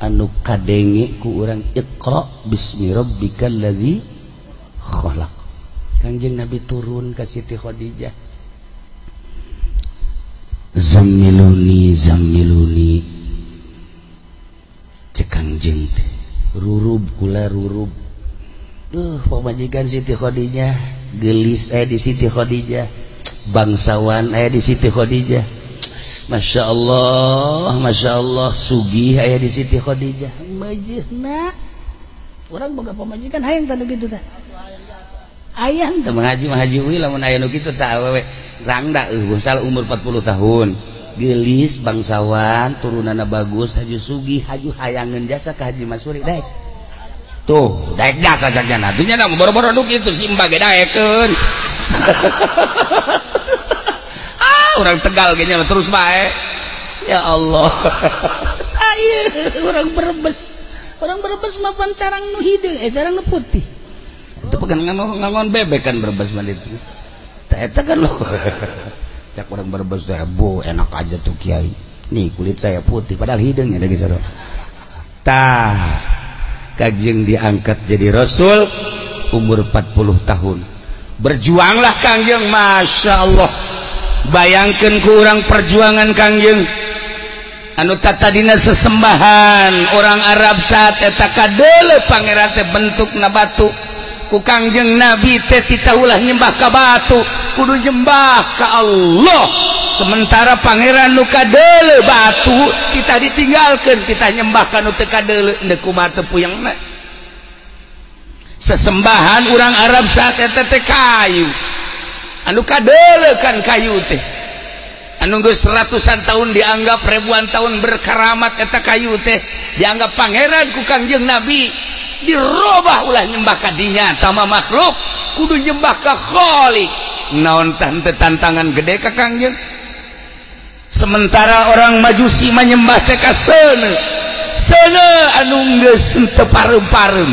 anu kadenge ku urang iqra bismi rabbikal ladzi khalaq. Kangjeng Nabi turun ka Siti Khadijah. Zammiluni zammiluni cek Kangjeng teh rurub kula rurub. Duh pamajikan Siti Khadijah gelis di Siti Khadijah, bangsawan di Siti Khadijah, Masya Allah, Masya Allah sugih aya di Siti Khadijah. Majehna urang boga pamajikan hayang tah nu kitu tah. Ayang teh mengaji haji we lamun aya nu kitu tah awewe rangda eueuh salah umur 40 tahun gelis bangsawan turunanna bagus haju sugih haju hayangeun jasa ka Haji Masuri daek. Tuh daek jasa jajana atuh nya boro-boro nu kitu simba ge daekeun. Ah urang Tegal ge nya terus bae. Ya Allah. Ayeuna urang Brebes. Urang Brebes mah pan carang nu hideung carang nu putih. Itu pegang ngangon bebek kan Brebes mah itu. Eta kan lo. Cak orang Brebes teh bu enak aja tuh kiai. Nih kulit saya putih padahal hideungnya da geus. Tah Kangjeng diangkat jadi rasul umur 40 tahun. Berjuanglah Kangjeng, Masya Allah. Bayangkan ku urang perjuangan Kangjeng anu tatadina sesembahan orang Arab saat eta kadeuleu pangeran teh bentukna batu. Ku Kangjeng Nabi teh titah ulah nyembah ka batu, kudu nyembah ka Allah. Sementara pangeran nu kadeuleu batu kita ditinggalkeun, kita nyembah ka nu teu kadeuleu deuk kumaha teu puyengna. Sesembahan urang Arab saat eta teh kayu. Anu kadeuleu kan kayu teh. Anu geus ratusan tahun dianggap ribuan tahun berkaramat eta kayu teh dianggap pangeran ku Kangjeng Nabi. Dirobah ulah nyembah ka dinya tama makhluk kudu nyembah ka Khalik. Naon tante tantangan gede ka Kangjeng. Sementara orang Majusi menyembah teh ka seuneu. Seuneu anu geus teu pareum-pareum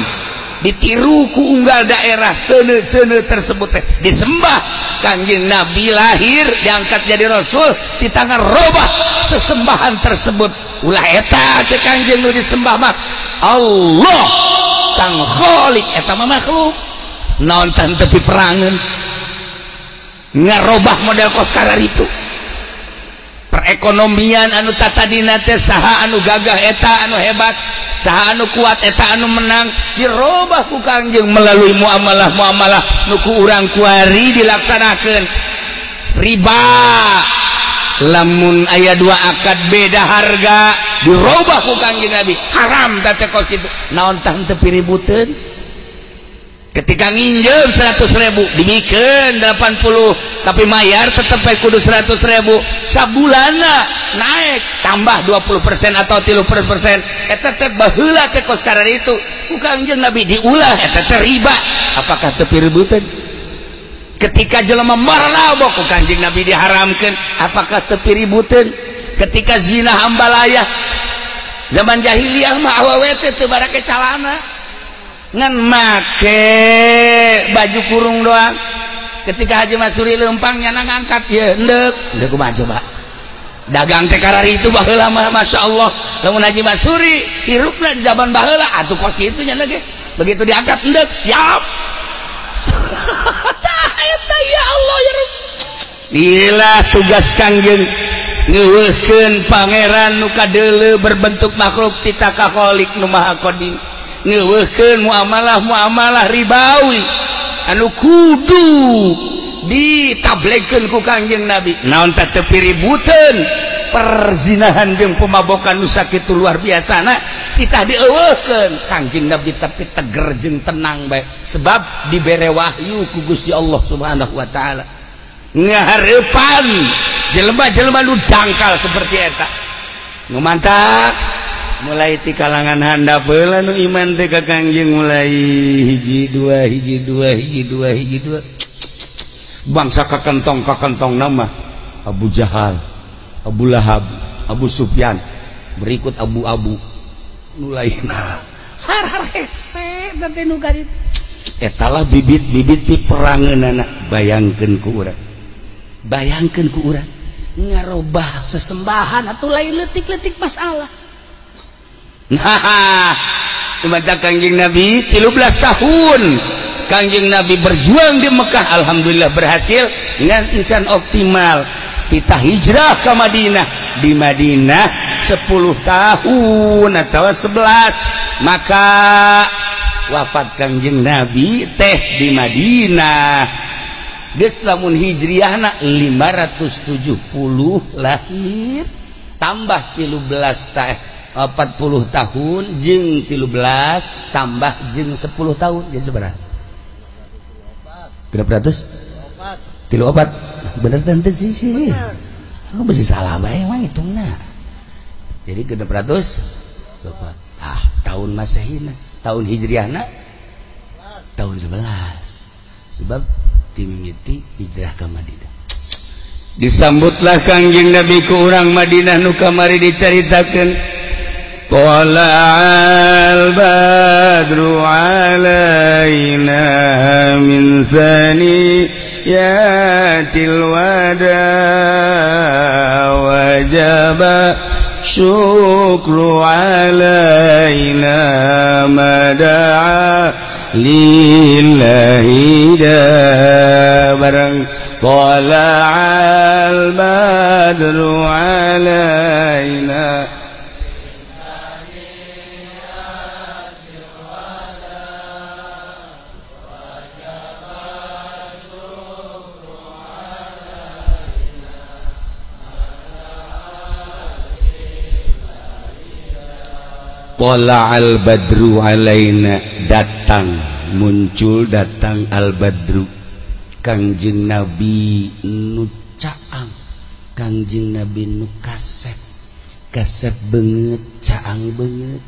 ditiru ku unggal daerah seuneu-seuneu tersebut teh disembah. Kangjeng Nabi lahir diangkat jadi rasul di tangan robah sesembahan tersebut. Ulah eta cek Kangjeng nu disembah mah Allah sang Khalik, eta mah makhluk. Naon tante piperangeun ngarobah model kos karar itu. Perekonomian anu tatadina teh saha anu gagah eta anu hebat. Saha anu kuat eta anu menang. Dirobah ku Kangjeng melalui muamalah-muamalah nu ku urang kuari dilaksanakeun. Riba lamun aya dua akad beda harga dirobah ku Kangjeng Nabi, haram teh kos kitu. Naon tah teu piributeun? Ketika nginjem 100.000 dibikeun 80 tapi mayar tetep bae kudu 100.000. Sabulana naik tambah 20% atau 30%, eta teh baheula teh kos kararitu ku Kangjeng Nabi diulah eta teh riba. Apakah teu piributeun? Ketika jelema marlabok ku Kangjeng Nabi diharamkeun, apakah teu piributeun? Ketika zina hambalaya zaman jahiliyah mah awewe teh teu barake calana, ngan make baju kurung doang. Ketika Haji Masuri lempang nyana ngangkat ya endek endek kumaha coba dagang teh karari itu baheula mah Masya Allah. Lamun Haji Masuri hirupna di zaman baheula atuh kos kitu nyana ge, begitu diangkat endek siap. Tah eta ya Allah ya Rabb. Inilah tugas Kangjeng ngeuweuhkeun pangeran nu kadeuleu berbentuk makhluk tita ka Khalik nu Maha Qadim. Ngeuweuhkeun muamalah-muamalah ribawi anu kudu ditablekeun ku Kangjeng Nabi. Naon teh teu piributeun perzinahan jeung pemabokan nu sakitu luar biasana titah dieuweuhkeun Kangjeng Nabi, tapi teger jeung tenang bae sebab dibere wahyu ku Gusti Allah Subhanahu wa taala. Ngahareupan jelema-jelema nu dangkal seperti eta nu mantak mulai ti kalangan handap heula nu iman teh ka Kangjeng mulai hiji dua hiji dua hiji dua hiji dua bangsa kakentong nama Abu Jahal, Abu Lahab, Abu Sufyan, berikut Abu-abu nu lainna har-har hese teh nu garit. Eta lah bibit-bibit piperangeunana. Bayangkeun ku urang, bayangkeun ku urang ngarobah sesembahan atuh lain leutik-leutik masalah. Nah, mata Kangjeng Nabi 13 tahun Kangjeng Nabi berjuang di Mekah, alhamdulillah berhasil dengan insan optimal. Kita hijrah ke Madinah, di Madinah 10 tahun atau 11, maka wafat Kangjeng Nabi teh di Madinah. Geus lamun hijriahna 570 lahir tambah 13 teh 40 tahun jeung 13 tambah jeung 10 tahun jadi seberapa? 300? 34. Bener tante sih. Aku masih salah bae mah hitungna. Jadi 604. Ah, tahun Masehina, tahun Hijriahna tahun 11. Sebab timimiti hijrah ke Madinah. Disambutlah Kangjeng Nabi ku urang Madinah nu kamari dicaritakeun. Thala'al badru alaina min thaniyatil wada wajaba syukru alaina mada'a lillahi da barang. Thala'al badru alaina Thala'al badru alaina, datang muncul datang al badru Kangjeng Nabi nu caang, Kangjeng Nabi nu kasep, kasep beungeut caang beungeut,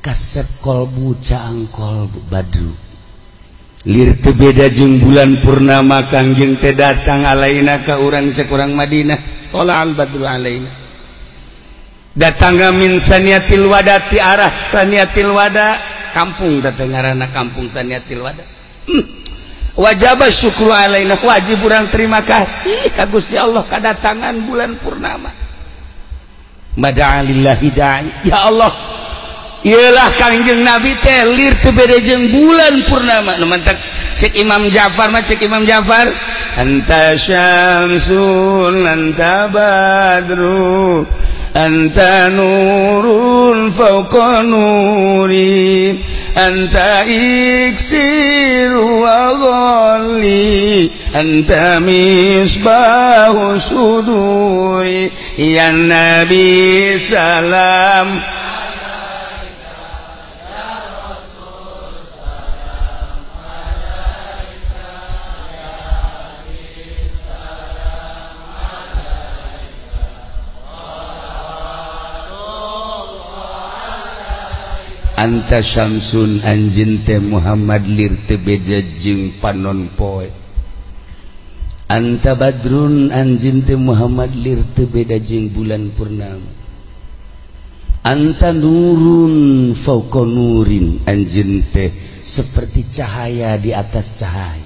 kasep kolbu caang kolbu badru. Lir teu beda jeung bulan purnama Kangjeng teh datang alaina ka urang cek urang Madinah. Thala'al badru alaina datang min saniatil wada ti arah saniatil wada, kampung datang ngaranna kampung saniatil wada. Wajib syukru alaina, wajib urang terima kasih ka Gusti Allah kadatangan bulan purnama. Mada'alillahi da'i, ya Allah iyalah Kangjeng Nabi teh lir teu beda jeung bulan purnama. Nu mantak cek Imam Ja'far mah, cek Imam Ja'far anta syamsun anta badru anta nurun fawqa nuri anta iksiru wa ghalli anta misbahu suduri ya nabi salam anta syamsun anjeun teh Muhammad lir teu beja jeung panon poe anta badrun anjeun teh Muhammad lir teu beda jeung bulan purnama anta nurun fauqa nurin anjeun teh seperti cahaya di atas cahaya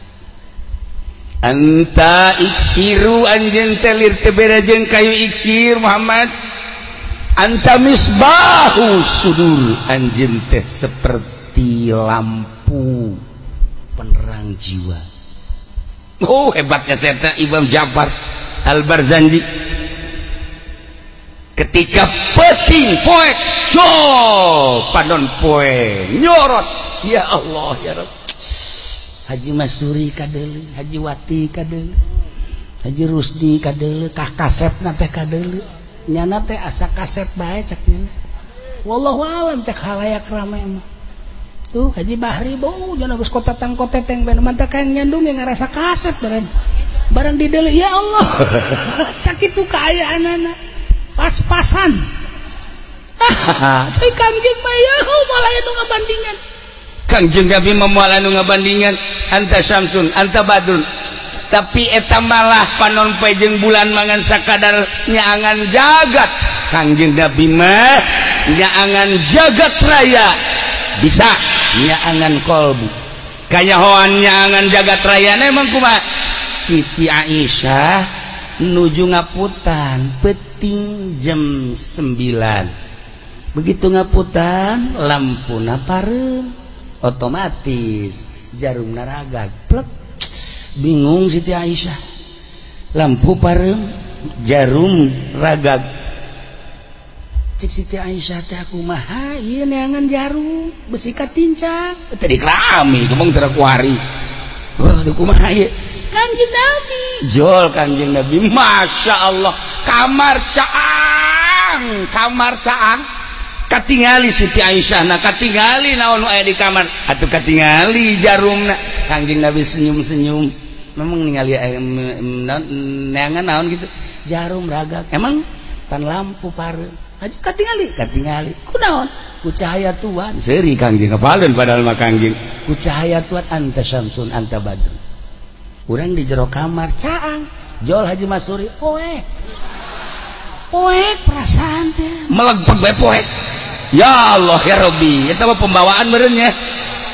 anta iksiru anjeun teh lir teu beda jeung kayu iksir Muhammad anta misbahu sudur anjeun teh seperti lampu penerang jiwa. Oh hebatnya saya Imam Ja'far Al-Barzanji ketika peting poek jo panon poe nyorot ya Allah ya Rabb. Haji Masuri kadeuleu, Haji Wati kadeuleu, Haji Rusdi kadeuleu, kah kasepna teh kadeuleu. Nyana teh asa kasep bae cak nyana. Wallahu alam cak halayak rame mah. Tuh Haji Bahri bau jana geus kotatang koteteng bae mantap kayak nyandung yang ngarasa kasep bareng. Bareng dideuleu ya Allah. Sakitu kaayaanana. Pas-pasan. Tapi Kangjeng mah ya moal aya nu ngabandingan. Kangjeng Nabi mah moal anu ngabandingan anta syamsun anta badrun. Tapi eta malah panon poe jeung bulan mangan sakadar nyaangan jagat. Kangjeng Nabi mah nyaangan jagat raya bisa nyaangan kolbu. Kanyahoan nyaangan jagat raya na emang kumaha? Siti Aisyah nuju ngaputan peting jam 9. Begitu ngaputan lampuna pareum otomatis jarumna ragag plek. Bingung Siti Aisyah, lampu pareum jarum ragag. Cik Siti Aisyah teh kumaha ieu neangan jarum besi katincak teh dikerami kemong teu kuari. Wah teu kumaha ieu Kangjeng Nabi jol Kangjeng Nabi Masya Allah kamar caang katingali Siti Aisyah na katingali naon nu aya di kamar atuh katingali jarumna. Kangjeng Nabi senyum-senyum memang ningali neangan naon gitu jarum ragag emang tan lampu pareum aju katingali katingali kunaon ku cahaya Tuhan seuri Kangjeng kapalun padahal mah Kangjeng ku cahaya Tuhan anta syamsun anta badrun. Urang di jero kamar caang jol Haji Masuri poek poek perasaan teh melegpeg bae poek ya Allah ya Rabbi eta mah pembawaan meureun nya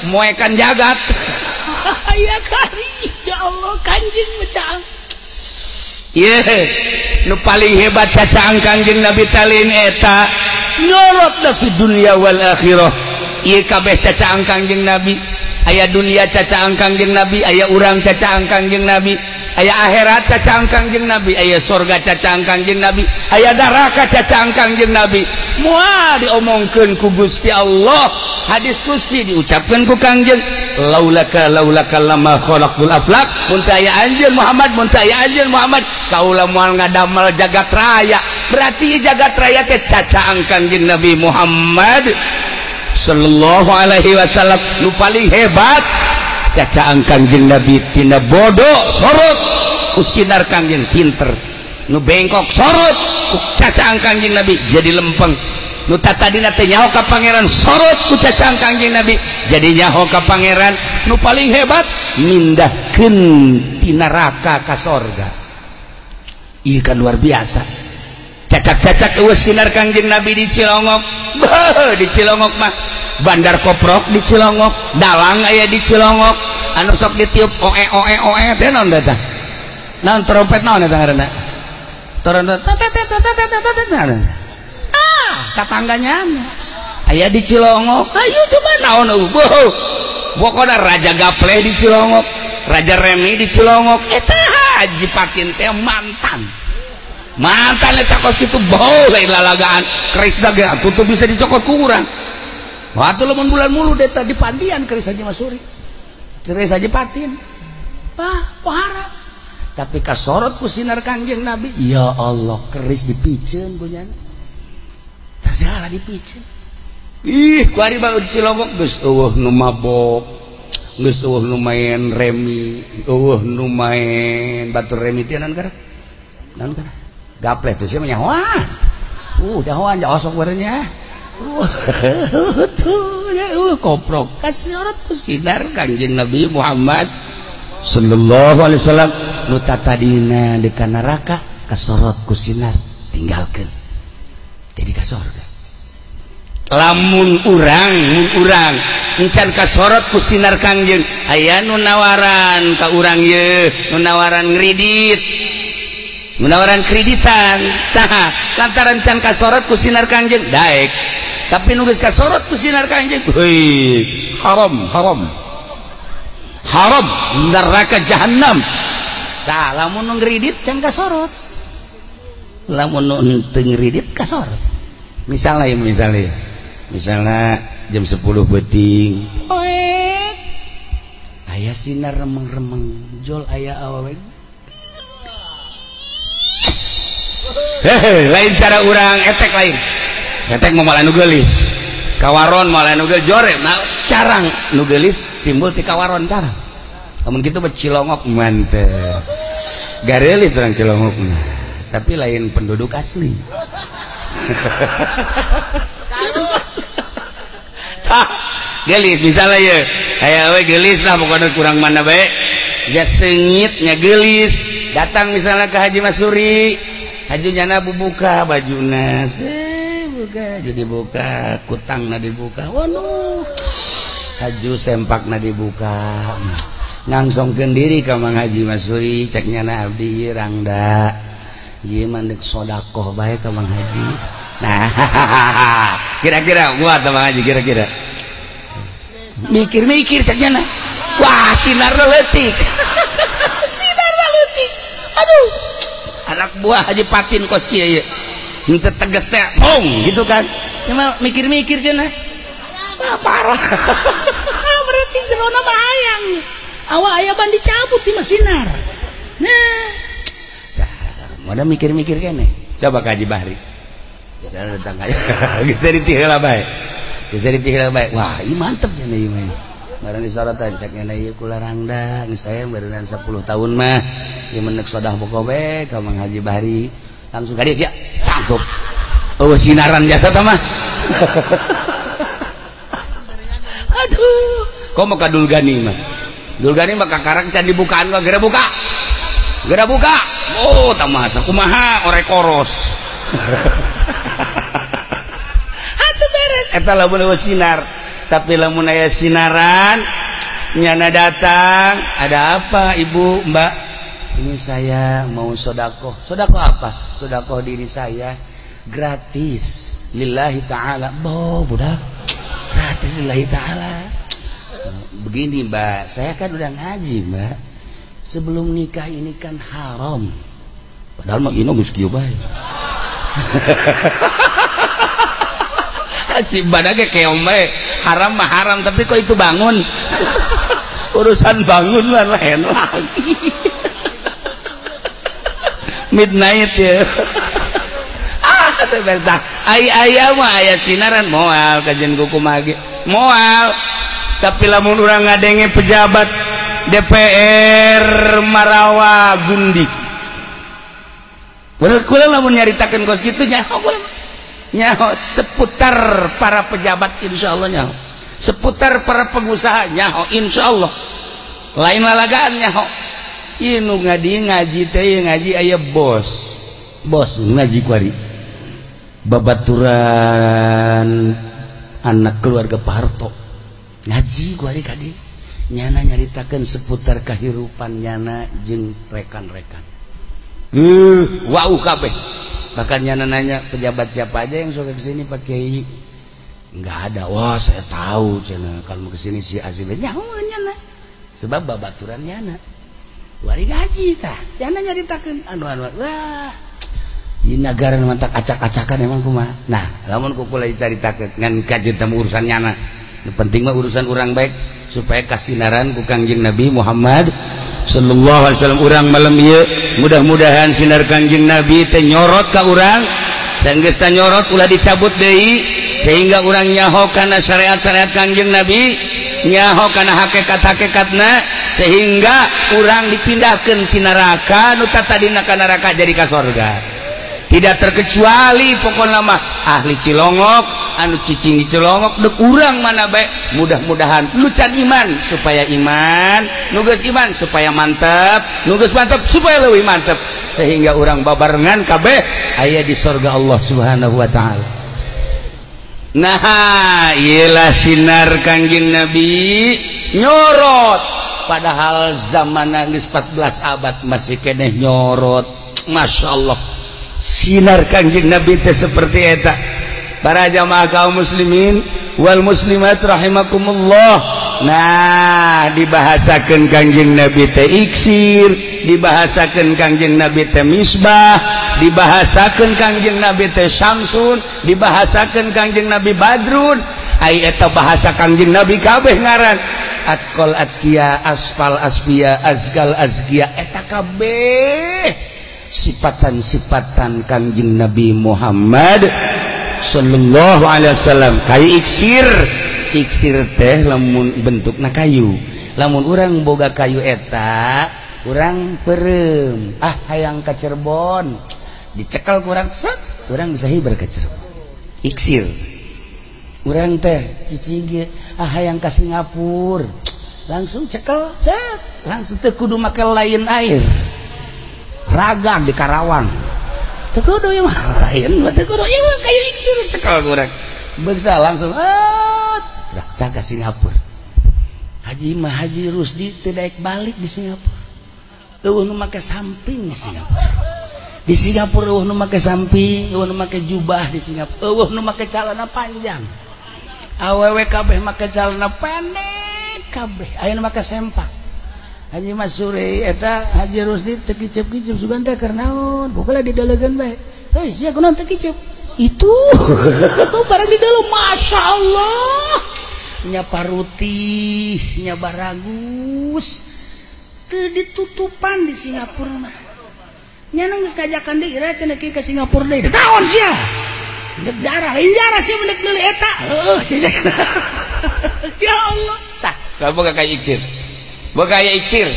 moekan jagat. Ya kari ya Allah Kangjeng caang ye nu paling hebat cacaang Kangjeng Nabi talin eta nyorot fi dunya wal akhirah. Ieu kabeh cacaang Kangjeng Nabi aya dunia cacaang Kangjeng Nabi aya urang cacaang Kangjeng Nabi aya akhirat cacaang Kangjeng Nabi aya sorga cacaang Kangjeng Nabi aya neraka cacaang Kangjeng Nabi. Moal diomongkeun ku Gusti Allah hadis qudsi diucapkeun ku Kangjeng laulaka laulaka lama khalaqtul aflaq mun teu aya anjeun Muhammad mun teu aya anjeun Muhammad kaula moal ngadamel jagat raya. Berarti jagat raya teh cacaang Kangjeng Nabi Muhammad sallallahu alaihi wasallam nu paling hebat cacaang Kangjeng Nabi tina bodoh sorot ku sinar Kangjeng pinter nu bengkok sorot ku cacaang Kangjeng Nabi jadi lempeng nu tatadina teh nyaho ka pangeran sorot ku cacaang Kangjeng Nabi jadi nyaho ka pangeran. Nu paling hebat mindahkeun ti neraka ka sorga. Ieu kan luar biasa. Cacak-cacak eueuh sinar Kangjeng Nabi di Cilongok. Beuh, di Cilongok mah bandar koprok di Cilongok, dalang aya di Cilongok, anu sok ditiup oe oe oe teh naon eta? Naon trompet naon eta ngaranna? Trompet ah, tatangganya aya di Cilongok. Ayo coba naon eueuh. Pokona Raja Gapleh di Cilongok, Raja Remi di Cilongok, eta Haji Patin teh mantan. Mantan eta kos kitu bau lain lalagaan. Keris ge atuh teu bisa dicokot ku urang. Waktu lamun bulan mulu eta dipandian keris Haji Masuri. Keris Haji Patin. Pah, pohara. Tapi kasorot ku sinar Kangjeng Nabi. Ya Allah, keris dipiceun ku nyana. Segala dipiceun. Ih, kuari bae di Cilongok geus eueuh nu mabok. Geus eueuh nu main remi, eueuh nu main batur remi teh naon karep? Naon karep? Gapleh teh sia mah nyahoan. Nyahoan ja osok barenya. Tuh, ya koprok. Kasorot ku sinar Kangjeng Nabi Muhammad sallallahu alaihi wasallam nu tatadina deuk ka neraka kasorot ku sinar tinggalkeun. Jadi ka sorga. Lamun urang mun urang encan kasorot ku sinar Kangjeng, aya nu nawaran ka urang ye, nu nawaran ngredit, nu nawaran kreditan. Tah, lantaran can kasorot ku sinar Kangjeng daek. Tapi nu geus kasorot ku sinar Kangjeng, heuy, haram, haram. Haram, neraka jahanam. Tah, lamun nu ngredit can kasorot. Lamun nu teu ngredit kasorot. Misalnya misalnya misalnya jam 10 peuting poek aya sinar remeng-remeng jol aya awewe. Hehe, lain cara urang etek lain. Etek mah malah nu geulis. Kawaron malah nu geulis jore. Nah, carang nu geulis timbul ti kawaron carang. Lamun kitu mah Cilongok mantep. Gareulis urang Cilongok mah. Tapi lain penduduk asli. Tah, geulis misalnya ye. Aya we geulis lah pokona kurang mana bae. Ja seungit nya geulis. Datang misalnya ke Haji Masuri. Haji nyana bubuka bajuna. Buka, jadi buka, kutangna dibuka. Waduh. Haju sempakna dibuka. Ngangsongkeun diri ka Mang Haji Masuri, cek nyana abdi rangda. Ieu mah deuk sedekah bae ka Mang Haji. Nah, kira-kira gua teh Mang Haji kira-kira. Mikir-mikir cek nyana. Wah, sinarna leutik. Sinarna leutik. Aduh. Anak buah Haji Patin kos kieu ieu. Henteu tegas teh, bong gitu kan. Cuma mikir-mikir cenah. Wah, parah. Berarti jerona mah hayang. Awak aya ban dicabut di mah sinar. Nah. Modal mikir-mikir kene. Coba ka Haji Bahri. Bisa datang aja. Geus ditiheula bae. Geus ditiheula bae. Wah, ieu mantep cenah ieu mah. Barang disorotan cek nyana ieu kula rangda, geus aya beureunan 10 tahun mah. Ieu menek sodah pokok bae ka Mang Haji Bahri. Langsung ka dieu sia. Tangkup. Oh, sinaran jasa tah mah. Aduh, komo ka Dulgani mah. Dulgani mah kakarang can dibukaan kok geura buka. Geura buka. Oh, tamah sakumaha orek koros. Atuh beres. Eta lamun eueuh sinar. Tapi lamun aya sinaran nyana datang, ada apa Ibu, Mbak? Ini saya mau sodakoh. Sodakoh apa? Sodakoh diri saya gratis lillahi ta'ala. Boh, budak. Gratis lillahi ta'ala. Begini Mbak, saya kan udah ngaji Mbak. Sebelum nikah ini kan haram. Padahal mah ino geus kieu bae. Si badak ge keom bae. Haram mah haram, tapi kok itu bangun. Urusan bangun mah lain lagi. Midnight ya. Ah, teh bertah. Ai aya mah aya sinaran moal kajian kuku mage. Moal. Tapi lamun urang ngadenge pejabat DPR Marawa Gundik. Bener kula lamun nyaritakeun kos kitu nyaho kula. Nyaho seputar para pejabat insyaallah nyaho. Seputar para pengusaha nyaho insyaallah. Lain lalagaan nyaho. Ieu nu ngaji ngaji teh ngaji aya bos. Bos ngaji kuari. Babaturan anak keluarga Pak Harto. Ngaji kuari kadi. Nyana nyaritakeun seputar kehidupan nyana jeung rekan-rekan. Wow kabeh. Bahkan nyana nanya pejabat siapa aja yang suka kesini Pak Kiai. Enggak ada. Wah, saya tahu cenah kalau mau kesini si Azim nyaho nyana. Sebab babaturan nyana. Wari gaji tah. Nyana nyaritakeun anu-anu. Wah. Di negara mantak acak-acakan emang kumaha. Nah, lamun ku kula dicaritakeun ngan kajeun teh urusan nyana. Nu penting mah urusan urang baik supaya kasinaran ku Kangjeng Nabi Muhammad sallallahu alaihi wasallam. Urang malam ieu mudah-mudahan sinar Kangjeng Nabi teh nyorot ka urang. Sanggeus teh nyorot ulah dicabut deui sehingga urang nyaho kana syariat-syariat Kangjeng Nabi, nyaho kana hakikat-hakikatna sehingga urang dipindahkeun ti neraka nu tadina ka neraka jadi ka sorga. Tidak terkecuali pokokna mah ahli Cilongok anu cicing di Cilongok dek urang mana baik, mudah-mudahan nu can iman supaya iman, nu geus iman supaya mantep, nu geus mantep supaya leuwih mantep sehingga urang babarengan kabeh aya di sorga Allah Subhanahu wa taala. Nah, iyalah sinar Kangjeng Nabi nyorot padahal zaman geus 14 abad masih keneh nyorot. Masya Allah, sinar Kangjeng Nabi teh seperti eta. Para jamaah kaum muslimin wal muslimat rahimakumullah. Nah, dibahasakeun Kangjeng Nabi teh iksir, dibahasakeun Kangjeng Nabi teh misbah, dibahasakeun Kangjeng Nabi teh syamsun, dibahasakeun Kangjeng Nabi badrun. Ai eta bahasa Kangjeng Nabi kabeh ngaran atskol atskia, asfal asfia, azgal azkia, eta kabeh sifatan-sifatan Kangjeng Nabi Muhammad sallallahu alaihi wasallam. Kayu iksir, iksir teh lamun bentukna kayu, lamun urang boga kayu eta urang perem, ah hayang ka Cirebon, dicekel kurang set, urang bisa hiber ka Cirebon. Iksir urang teh cicing ge, ah hayang ka Singapura, langsung cekel set, langsung teu kudu make lain air ragang di Karawang, teu kudu ieu mah lain mah teu kudu ieu mah kayu iksir cekel kurang beuksa langsung ah ka Singapura. Haji mah Haji Rusdi teu daek balik di Singapura, eueuh nu make samping di Singapura. Di Singapura eueuh nu make samping, eueuh nu make jubah di Singapura, eueuh nu make calana panjang, awewe kabeh make calana pendek kabeh, aya nu make sempak. Haji Masuri eta Haji Rusdi teu kicep-kicep sugan teh keur naon, pokona didelegeun bae. Heuh sia kunaon teu kicep? Itu barang di dalam, Masya Allah, nya parutih nya baragus teu ditutupan di Singapura mah. Nya geus kajakan deui ira cenah ka Singapura deui. Naon sia? Dek jarah, lain jarah sia mendek meuli eta. Heuh sia. Ya Allah. Tah, boga kayu iksir. Boga kayu iksir.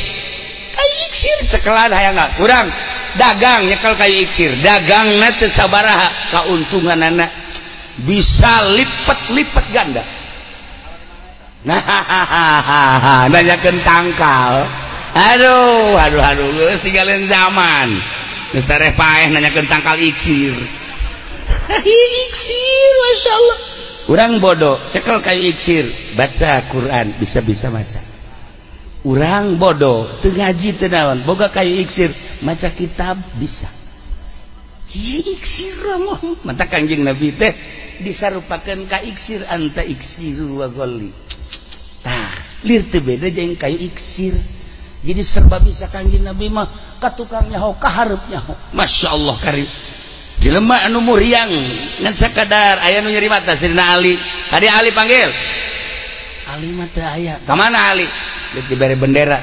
Kayu iksir cekelan hayang urang dagang nyekel kayu iksir. Dagangna teu sabaraha kauntunganana bisa lipet-lipet ganda. Nah, nanyakeun tangkal. Aduh, aduh, aduh, geus tinggalin zaman. Geus tereh paeh nanyakeun tangkal iksir. Iksir, Masya Allah. Urang bodoh, cekel kayu iksir, baca Quran, bisa-bisa maca. Urang bodoh, teu ngaji teu naon, boga kayu iksir, maca kitab bisa. Iksir mata Kangjeng Nabi teh disarupakeun ka iksir, anta iksiru wa ghalli. Tah, lir teu beda jeung kayu iksir. Jadi serba bisa Kangjeng Nabi mah, ka tukang nyaho, ka hareup nyaho. Masya Allah karim. Jelema anu muriang ngan sakadar aya nu nyeri mata Sidina Ali. Tadi Ali panggil. Ali mah teu aya. Ka mana Ali? Dibere bendera.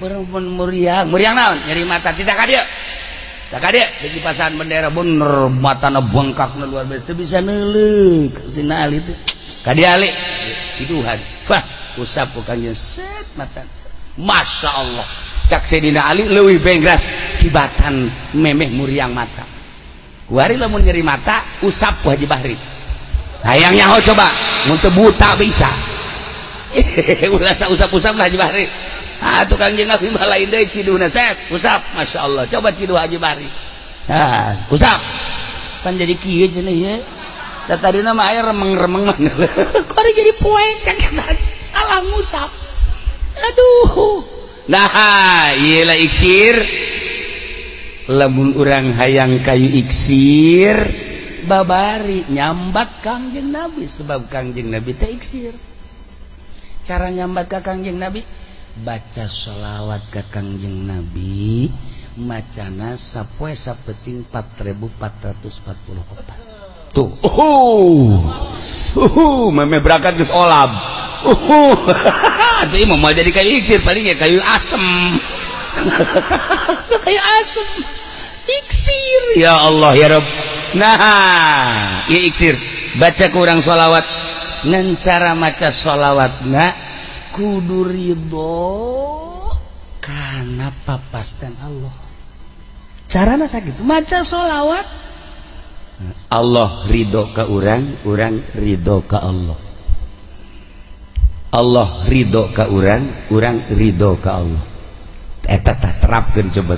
Berempun muriang, muriang naon? Nyeri mata. Cita ka dieu. Tak ka dieu di pasahan bendera bener matana bengkakna luar biasa. Teu bisa neuleuk Sidina Ali teh. Ka dieu Ali. Ciduhan. Wah, usap ku Kangjeng set mata. Masya Allah. Cak Sidina Ali leuwih bengras kibatan memeh muriang mata. Kuari lamun nyeri mata usap ku Haji Bahri. Hayang nyaho coba, mun teu buta bisa. Ulah usap-usap lah Haji Bahri. Ah tukang jeung Nabi mah lain deui ciduhna set usap, Masya Allah. Coba ciduh Haji Bahri. Ah, usap. Pan jadi kieu cenah ieu. Da tadina mah aya remeng-remeng mah. Kuari jadi poek kan salah ngusap. Aduh. Nah, ieu lah iksir. Lamun urang hayang kayu iksir babari nyambat Kangjeng Nabi, sebab Kangjeng Nabi teh iksir. Cara nyambat ka Kangjeng Nabi, baca sholawat ka Kangjeng Nabi, Macana sapoe sapeting 4444. Tuh. Meme berangkat geus olab. Atuh ieu mah jadi kayu iksir paling ya kayu asem. Kayu asem. Iksir ya Allah ya Rabb. Nah, ieu iksir. Baca ku urang sholawat. Ngan cara maca sholawatna kudu ridho kana papasten Allah. Carana sakitu maca sholawat. Allah ridho ka urang, urang ridho ka Allah. Allah ridho ka urang, urang ridho ka Allah. Eta tah terapkeun coba.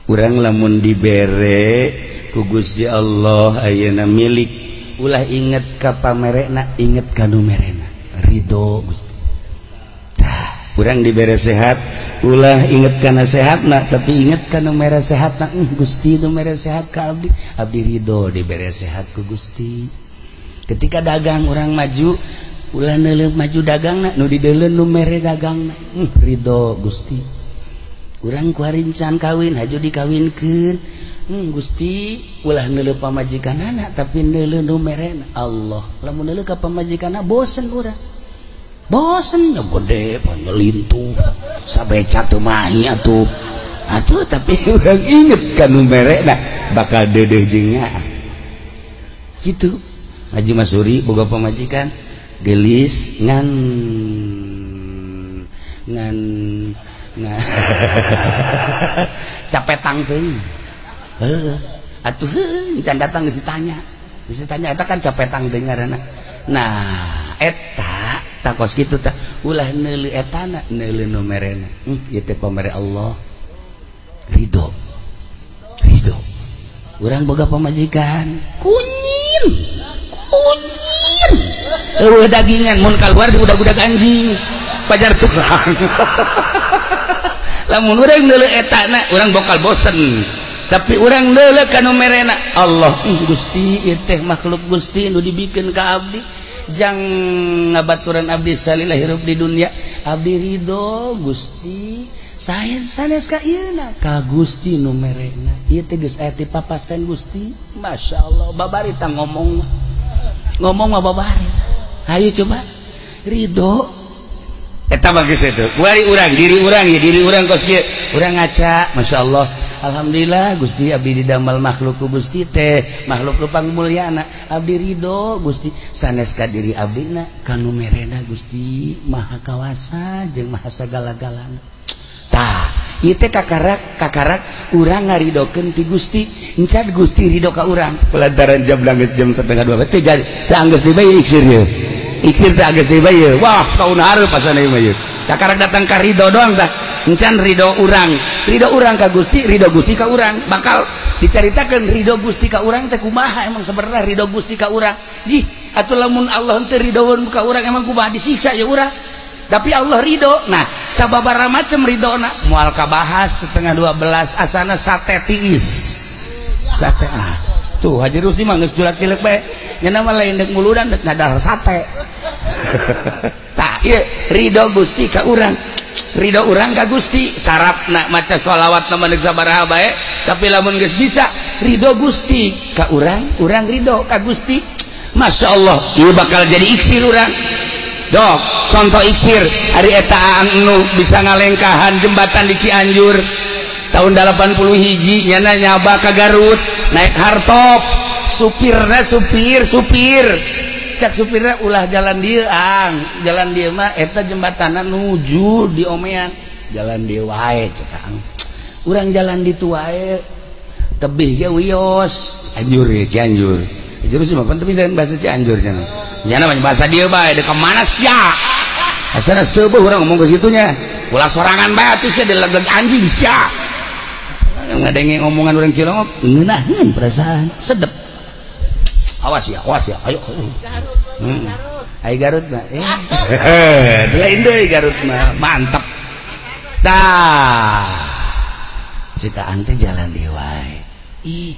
Urang lamun dibere ku Gusti Allah ayeuna milik, ulah inget ka pamerena, inget ka nu merena. Ridho Gusti. Tah, urang dibere sehat, ulah inget kana sehatna, tapi inget ka nu mere sehatna. Gusti nu mere sehat ka abdi, abdi ridho dibere sehat ku Gusti. Ketika dagang urang maju, ulah neuleuh maju dagangna, nu dideuleu nu mere dagangna. Ridho Gusti. Urang kuarincan kawin, haju dikawinkeun. Gusti ulah neuleuh pamajikanana, tapi neuleuh nu merena Allah. Lamun neuleuh ka pamajikanna bosen urang. Bosen nya gede panyelintuh. Sabeca teu mahi atuh. Atuh tapi urang inget ka nu merena bakal deudeuh jeung nyaah. Kitu. Haji Masuri boga pamajikan gelis ngan ngan ngan capetang teuing. Heuh, atuh heuh can datang geus ditanya. Geus ditanya eta kan capetang teuing ngaranna. Nah, eta takos kitu tah ulah neuleuh etana, neuleuh nu merena. Ieu teh pamere Allah. Ridho. Ridho. Urang boga pamajikan kunyin. Kunyin. Eueuh dagingan mun kaluar di udag-udag anjing. Pajar tulang. Lamun urang neuleuh etana, urang bakal bosen. Tapi urang neuleuh ka nu merena Allah. Gusti ieu teh makhluk Gusti nu dibikeun ka abdi. Jang ngabaturan abdi salila hirup di dunia, abdi ridho Gusti. Saen sanes ka ieuna ka Gusti nu merena. Ieu teh geus aya ti papasten Gusti. Masya Allah, babari tah ngomong. Ngomong mah babari. Hayu coba ridho. Eta bagus itu. Kuari urang, diri urang ya, diri urang kos kieu. Urang ngaca, Masya Allah. Alhamdulillah Gusti abdi didamal makhluk ku Gusti teh, makhluk nu pangmulyana. Abdi ridho Gusti, sanes ka diri abdina ka nu merena Gusti Maha Kawasa jeung Maha sagala-galana. Tah, ieu teh kakarak kakarak urang ngaridokeun ti Gusti, encan Gusti ridho ka urang. Pelantaran jam geus jam 1:30 teh jadi teh anggeus dibae iksir ye. Iksir teh anggeus dibae ye. Wah, taun hareup asana ieu mah ye. Kakarak datang ka ridho doang tah. Encan ridho urang, ridho urang ka Gusti, ridho Gusti ka urang. Bakal dicaritakeun ridho Gusti ka urang teh kumaha emang sebenarnya ridho Gusti ka urang. Jih, atuh lamun Allah teu ridhoeun ka urang emang kumaha disiksa ya urang. Tapi Allah ridho. Nah, sababaraha macem ridhona moal kabahas 11:30 asana sate tiis. Sate ah. Tuh Haji Rusi mah geus julak cileuk bae. Nya mah lain deuk muludan deuk ngadahar sate. Tah, ieu ridho Gusti ka urang. Ridho urang ka Gusti, sarapna maca sholawat na deuk sabaraha bae, tapi lamun geus bisa ridho Gusti ka urang, urang ridho ka Gusti. Masya Allah, ieu bakal jadi iksir urang. Dok, contoh iksir hari eta Aang nu bisa ngalengkahan jembatan di Cianjur tahun 80 hiji nyana nyaba ka Garut naik hartop, supirna supir supir cak supirna ulah jalan dieu Ang, jalan dieu mah eta jembatanna nuju di omean, jalan dieu wae cek Ang, urang jalan ditu wae tebih ge wios. Cianjur ya Cianjur. Cianjur sih mah tapi lain bahasa Cianjur nya. Nya mah bahasa dieu bae deuk ka mana sia. Asana seueuh urang ngomong ke situnya. Ulah sorangan bae atuh sia dilegeg anjing sia. Ngadenge omongan urang Cilongok ngeunaheun perasaan sedep. Awas ya, awas ya, ayo. Ai Garut mah. Lain deui Garut mah, mantap. Tah. Cika teh jalan deui wae. Ih,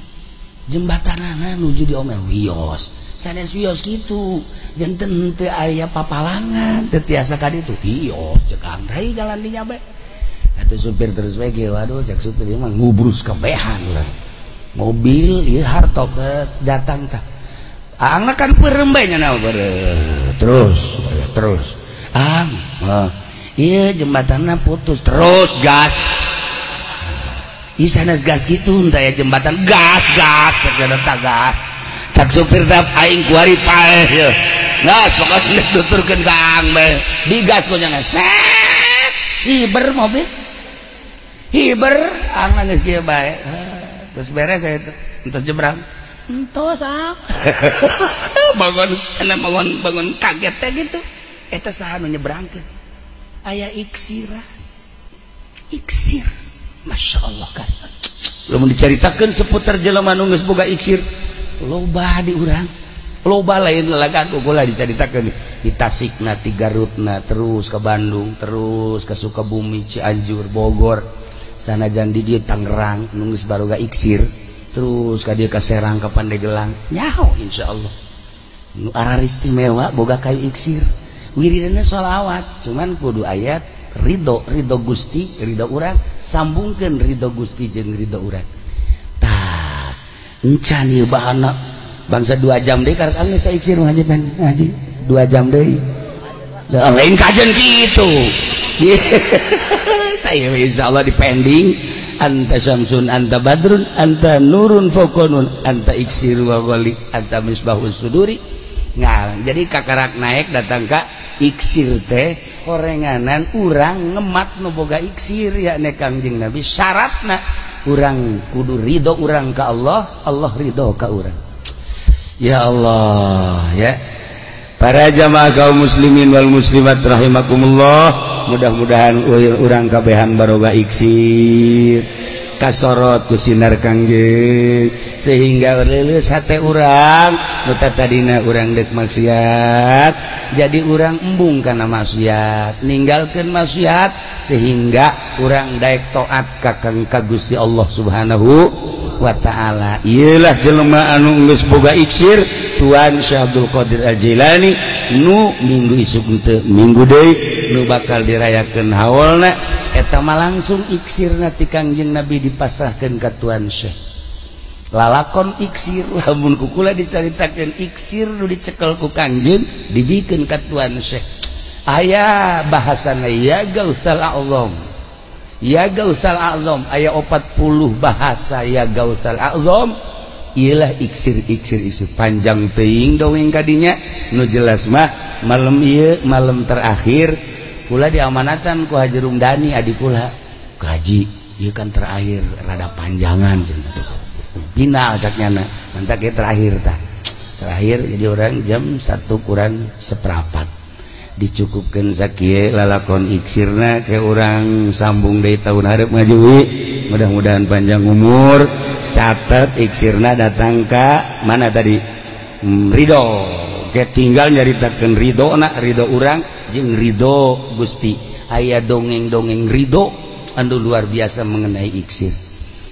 jembatanana nuju di ome wios. Sanes wios kitu. Janten teu aya papalangan, teu tiasa ka ditu. Wios cek Ang, hayu jalan dinya bae. Atuh supir terus we ge waduh cek supir ieu mah ngubrus kabehan urang. Mobil ieu harto datang tah. Aangna kan peureum bae nya terus terus. Ang, ieu jembatanna putus terus gas. Ih sanes gas gitu entah ya jembatan gas gas ternyata gas. Cak supir teh aing kuari paeh ye. Gas pokoknya tuturkeun ka aang bae. Digas ku nya set. Hiber mobil. Hiber aang geus kieu bae. Terus beres eta entos jebrang. Entos ah. Bangun cenah bangun kaget teh gitu. Eta saha nu nyebrangkeun? Aya iksira. Iksir. Masya Allah kan. Lamun dicaritakeun seputar jelema nu geus boga iksir, loba di urang. Loba lain lalagan kula dicaritakeun di Tasikna, di Garutna, terus ke Bandung, terus ke Sukabumi, Cianjur, Bogor. Sanajan di dieu Tangerang nu geus baroga iksir, terus ka dieu ka Serang, ka Pandegelang. Nyaho insyaallah. Nu arar istimewa boga kayu iksir. Wiridana sholawat, cuman kudu ayat ridho, ridho Gusti, ridho urang, sambungkeun ridho Gusti jeung ridho urang. Tah, encan ieu bahana bangsa 2 jam deui karek geus ka iksir ngaji pen ngaji 2 jam deui. Da lain kajen kitu. Tah ieu insyaallah dipending anta syamsun anta badrun anta nurun faqonun anta iksir wa ghali anta misbahus suduri. Nah, jadi kakarak naik datang ka iksir teh horenganan urang ngemat nu boga iksir yakni Kangjeng Nabi syaratna urang kudu ridho urang ka Allah, Allah ridho ka urang. Ya Allah ya. Para jamaah kaum muslimin wal muslimat rahimakumullah, mudah-mudahan urang kabehan baroga iksir kasorot ku sinar Kangjeng sehingga leuleus hate urang nu tadina urang deuk maksiat jadi urang embung kana maksiat ninggalkeun maksiat sehingga urang daek taat ka ka Gusti Allah Subhanahu wa taala. Ieulah jelema anu geus boga iksir Tuan Syekh Abdul Qadir Al-Jailani nu minggu isuk teu minggu deui nu bakal dirayakeun haolna eta mah langsung iksirna ti Kangjeng Nabi dipasrahkeun ka Tuan Syekh. Lalakon iksir lamun ku kula dicaritakeun iksir nu dicekel ku Kangjeng dibikeun ka Tuan Syekh. Aya bahasana ya Gausal A'zam. Ya Gausal A'zam aya 40 bahasa ya Gausal A'zam. Iyalah iksir-iksir isu panjang teuing dongeng kadinya nu jelas mah malam ieu malam terakhir kula diamanatan ku Haji Rumdani adik kula. Ku Haji ieu kan terakhir rada panjangan cenah tuh. Final cak nyana mantak ge terakhir tah. Terakhir jadi orang jam 1:45 dicukupkeun sakieu lalakon iksirna ke urang sambung deui tahun hareup ngajuwi mudah-mudahan panjang umur. Catat iksirna datang ka mana tadi ridho ke tinggal nyaritakeun ridho na ridho urang jeung ridho Gusti aya dongeng-dongeng ridho anu luar biasa mengenai iksir.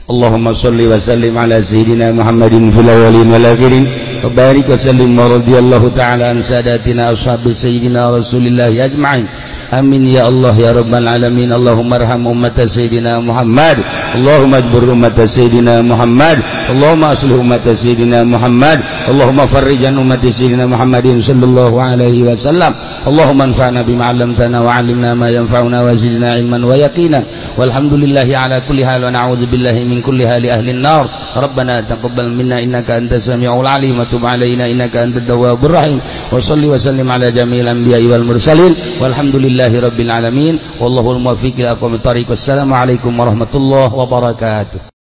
Allahumma sholli wa sallim ala sayyidina Muhammadin fil awwalin wal akhirin wa barik wa sallim wa radhiyallahu ta'ala an sadatina ashabi sayyidina Rasulillah ajma'in. Amin ya Allah ya Rabbal alamin. Allahumma arham ummata sayyidina Muhammad. Allahumma ajbur ummata sayyidina Muhammad. Allahumma aslih ummata sayyidina Muhammad. Allahumma farrijan ummati sayyidina Muhammadin sallallahu alaihi wasallam. Allahumma anfa'na bima 'allamtana wa 'allimna ma yanfa'una wa zidna ilman wa yaqina. Walhamdulillahi ala kulli hal wa na'udzu billahi min kulli hali ahli an-nar. Rabbana taqabbal minna innaka antas samiul alim wa tub 'alaina innaka antat tawwabur rahim. Wa salli wa sallim ala jami'il anbiya'i wal mursalin. Walhamdulillahi rabbil alamin. Wallahul muwaffiq ila aqwamit thariq. Wassalamu alaikum warahmatullahi wabarakatuh.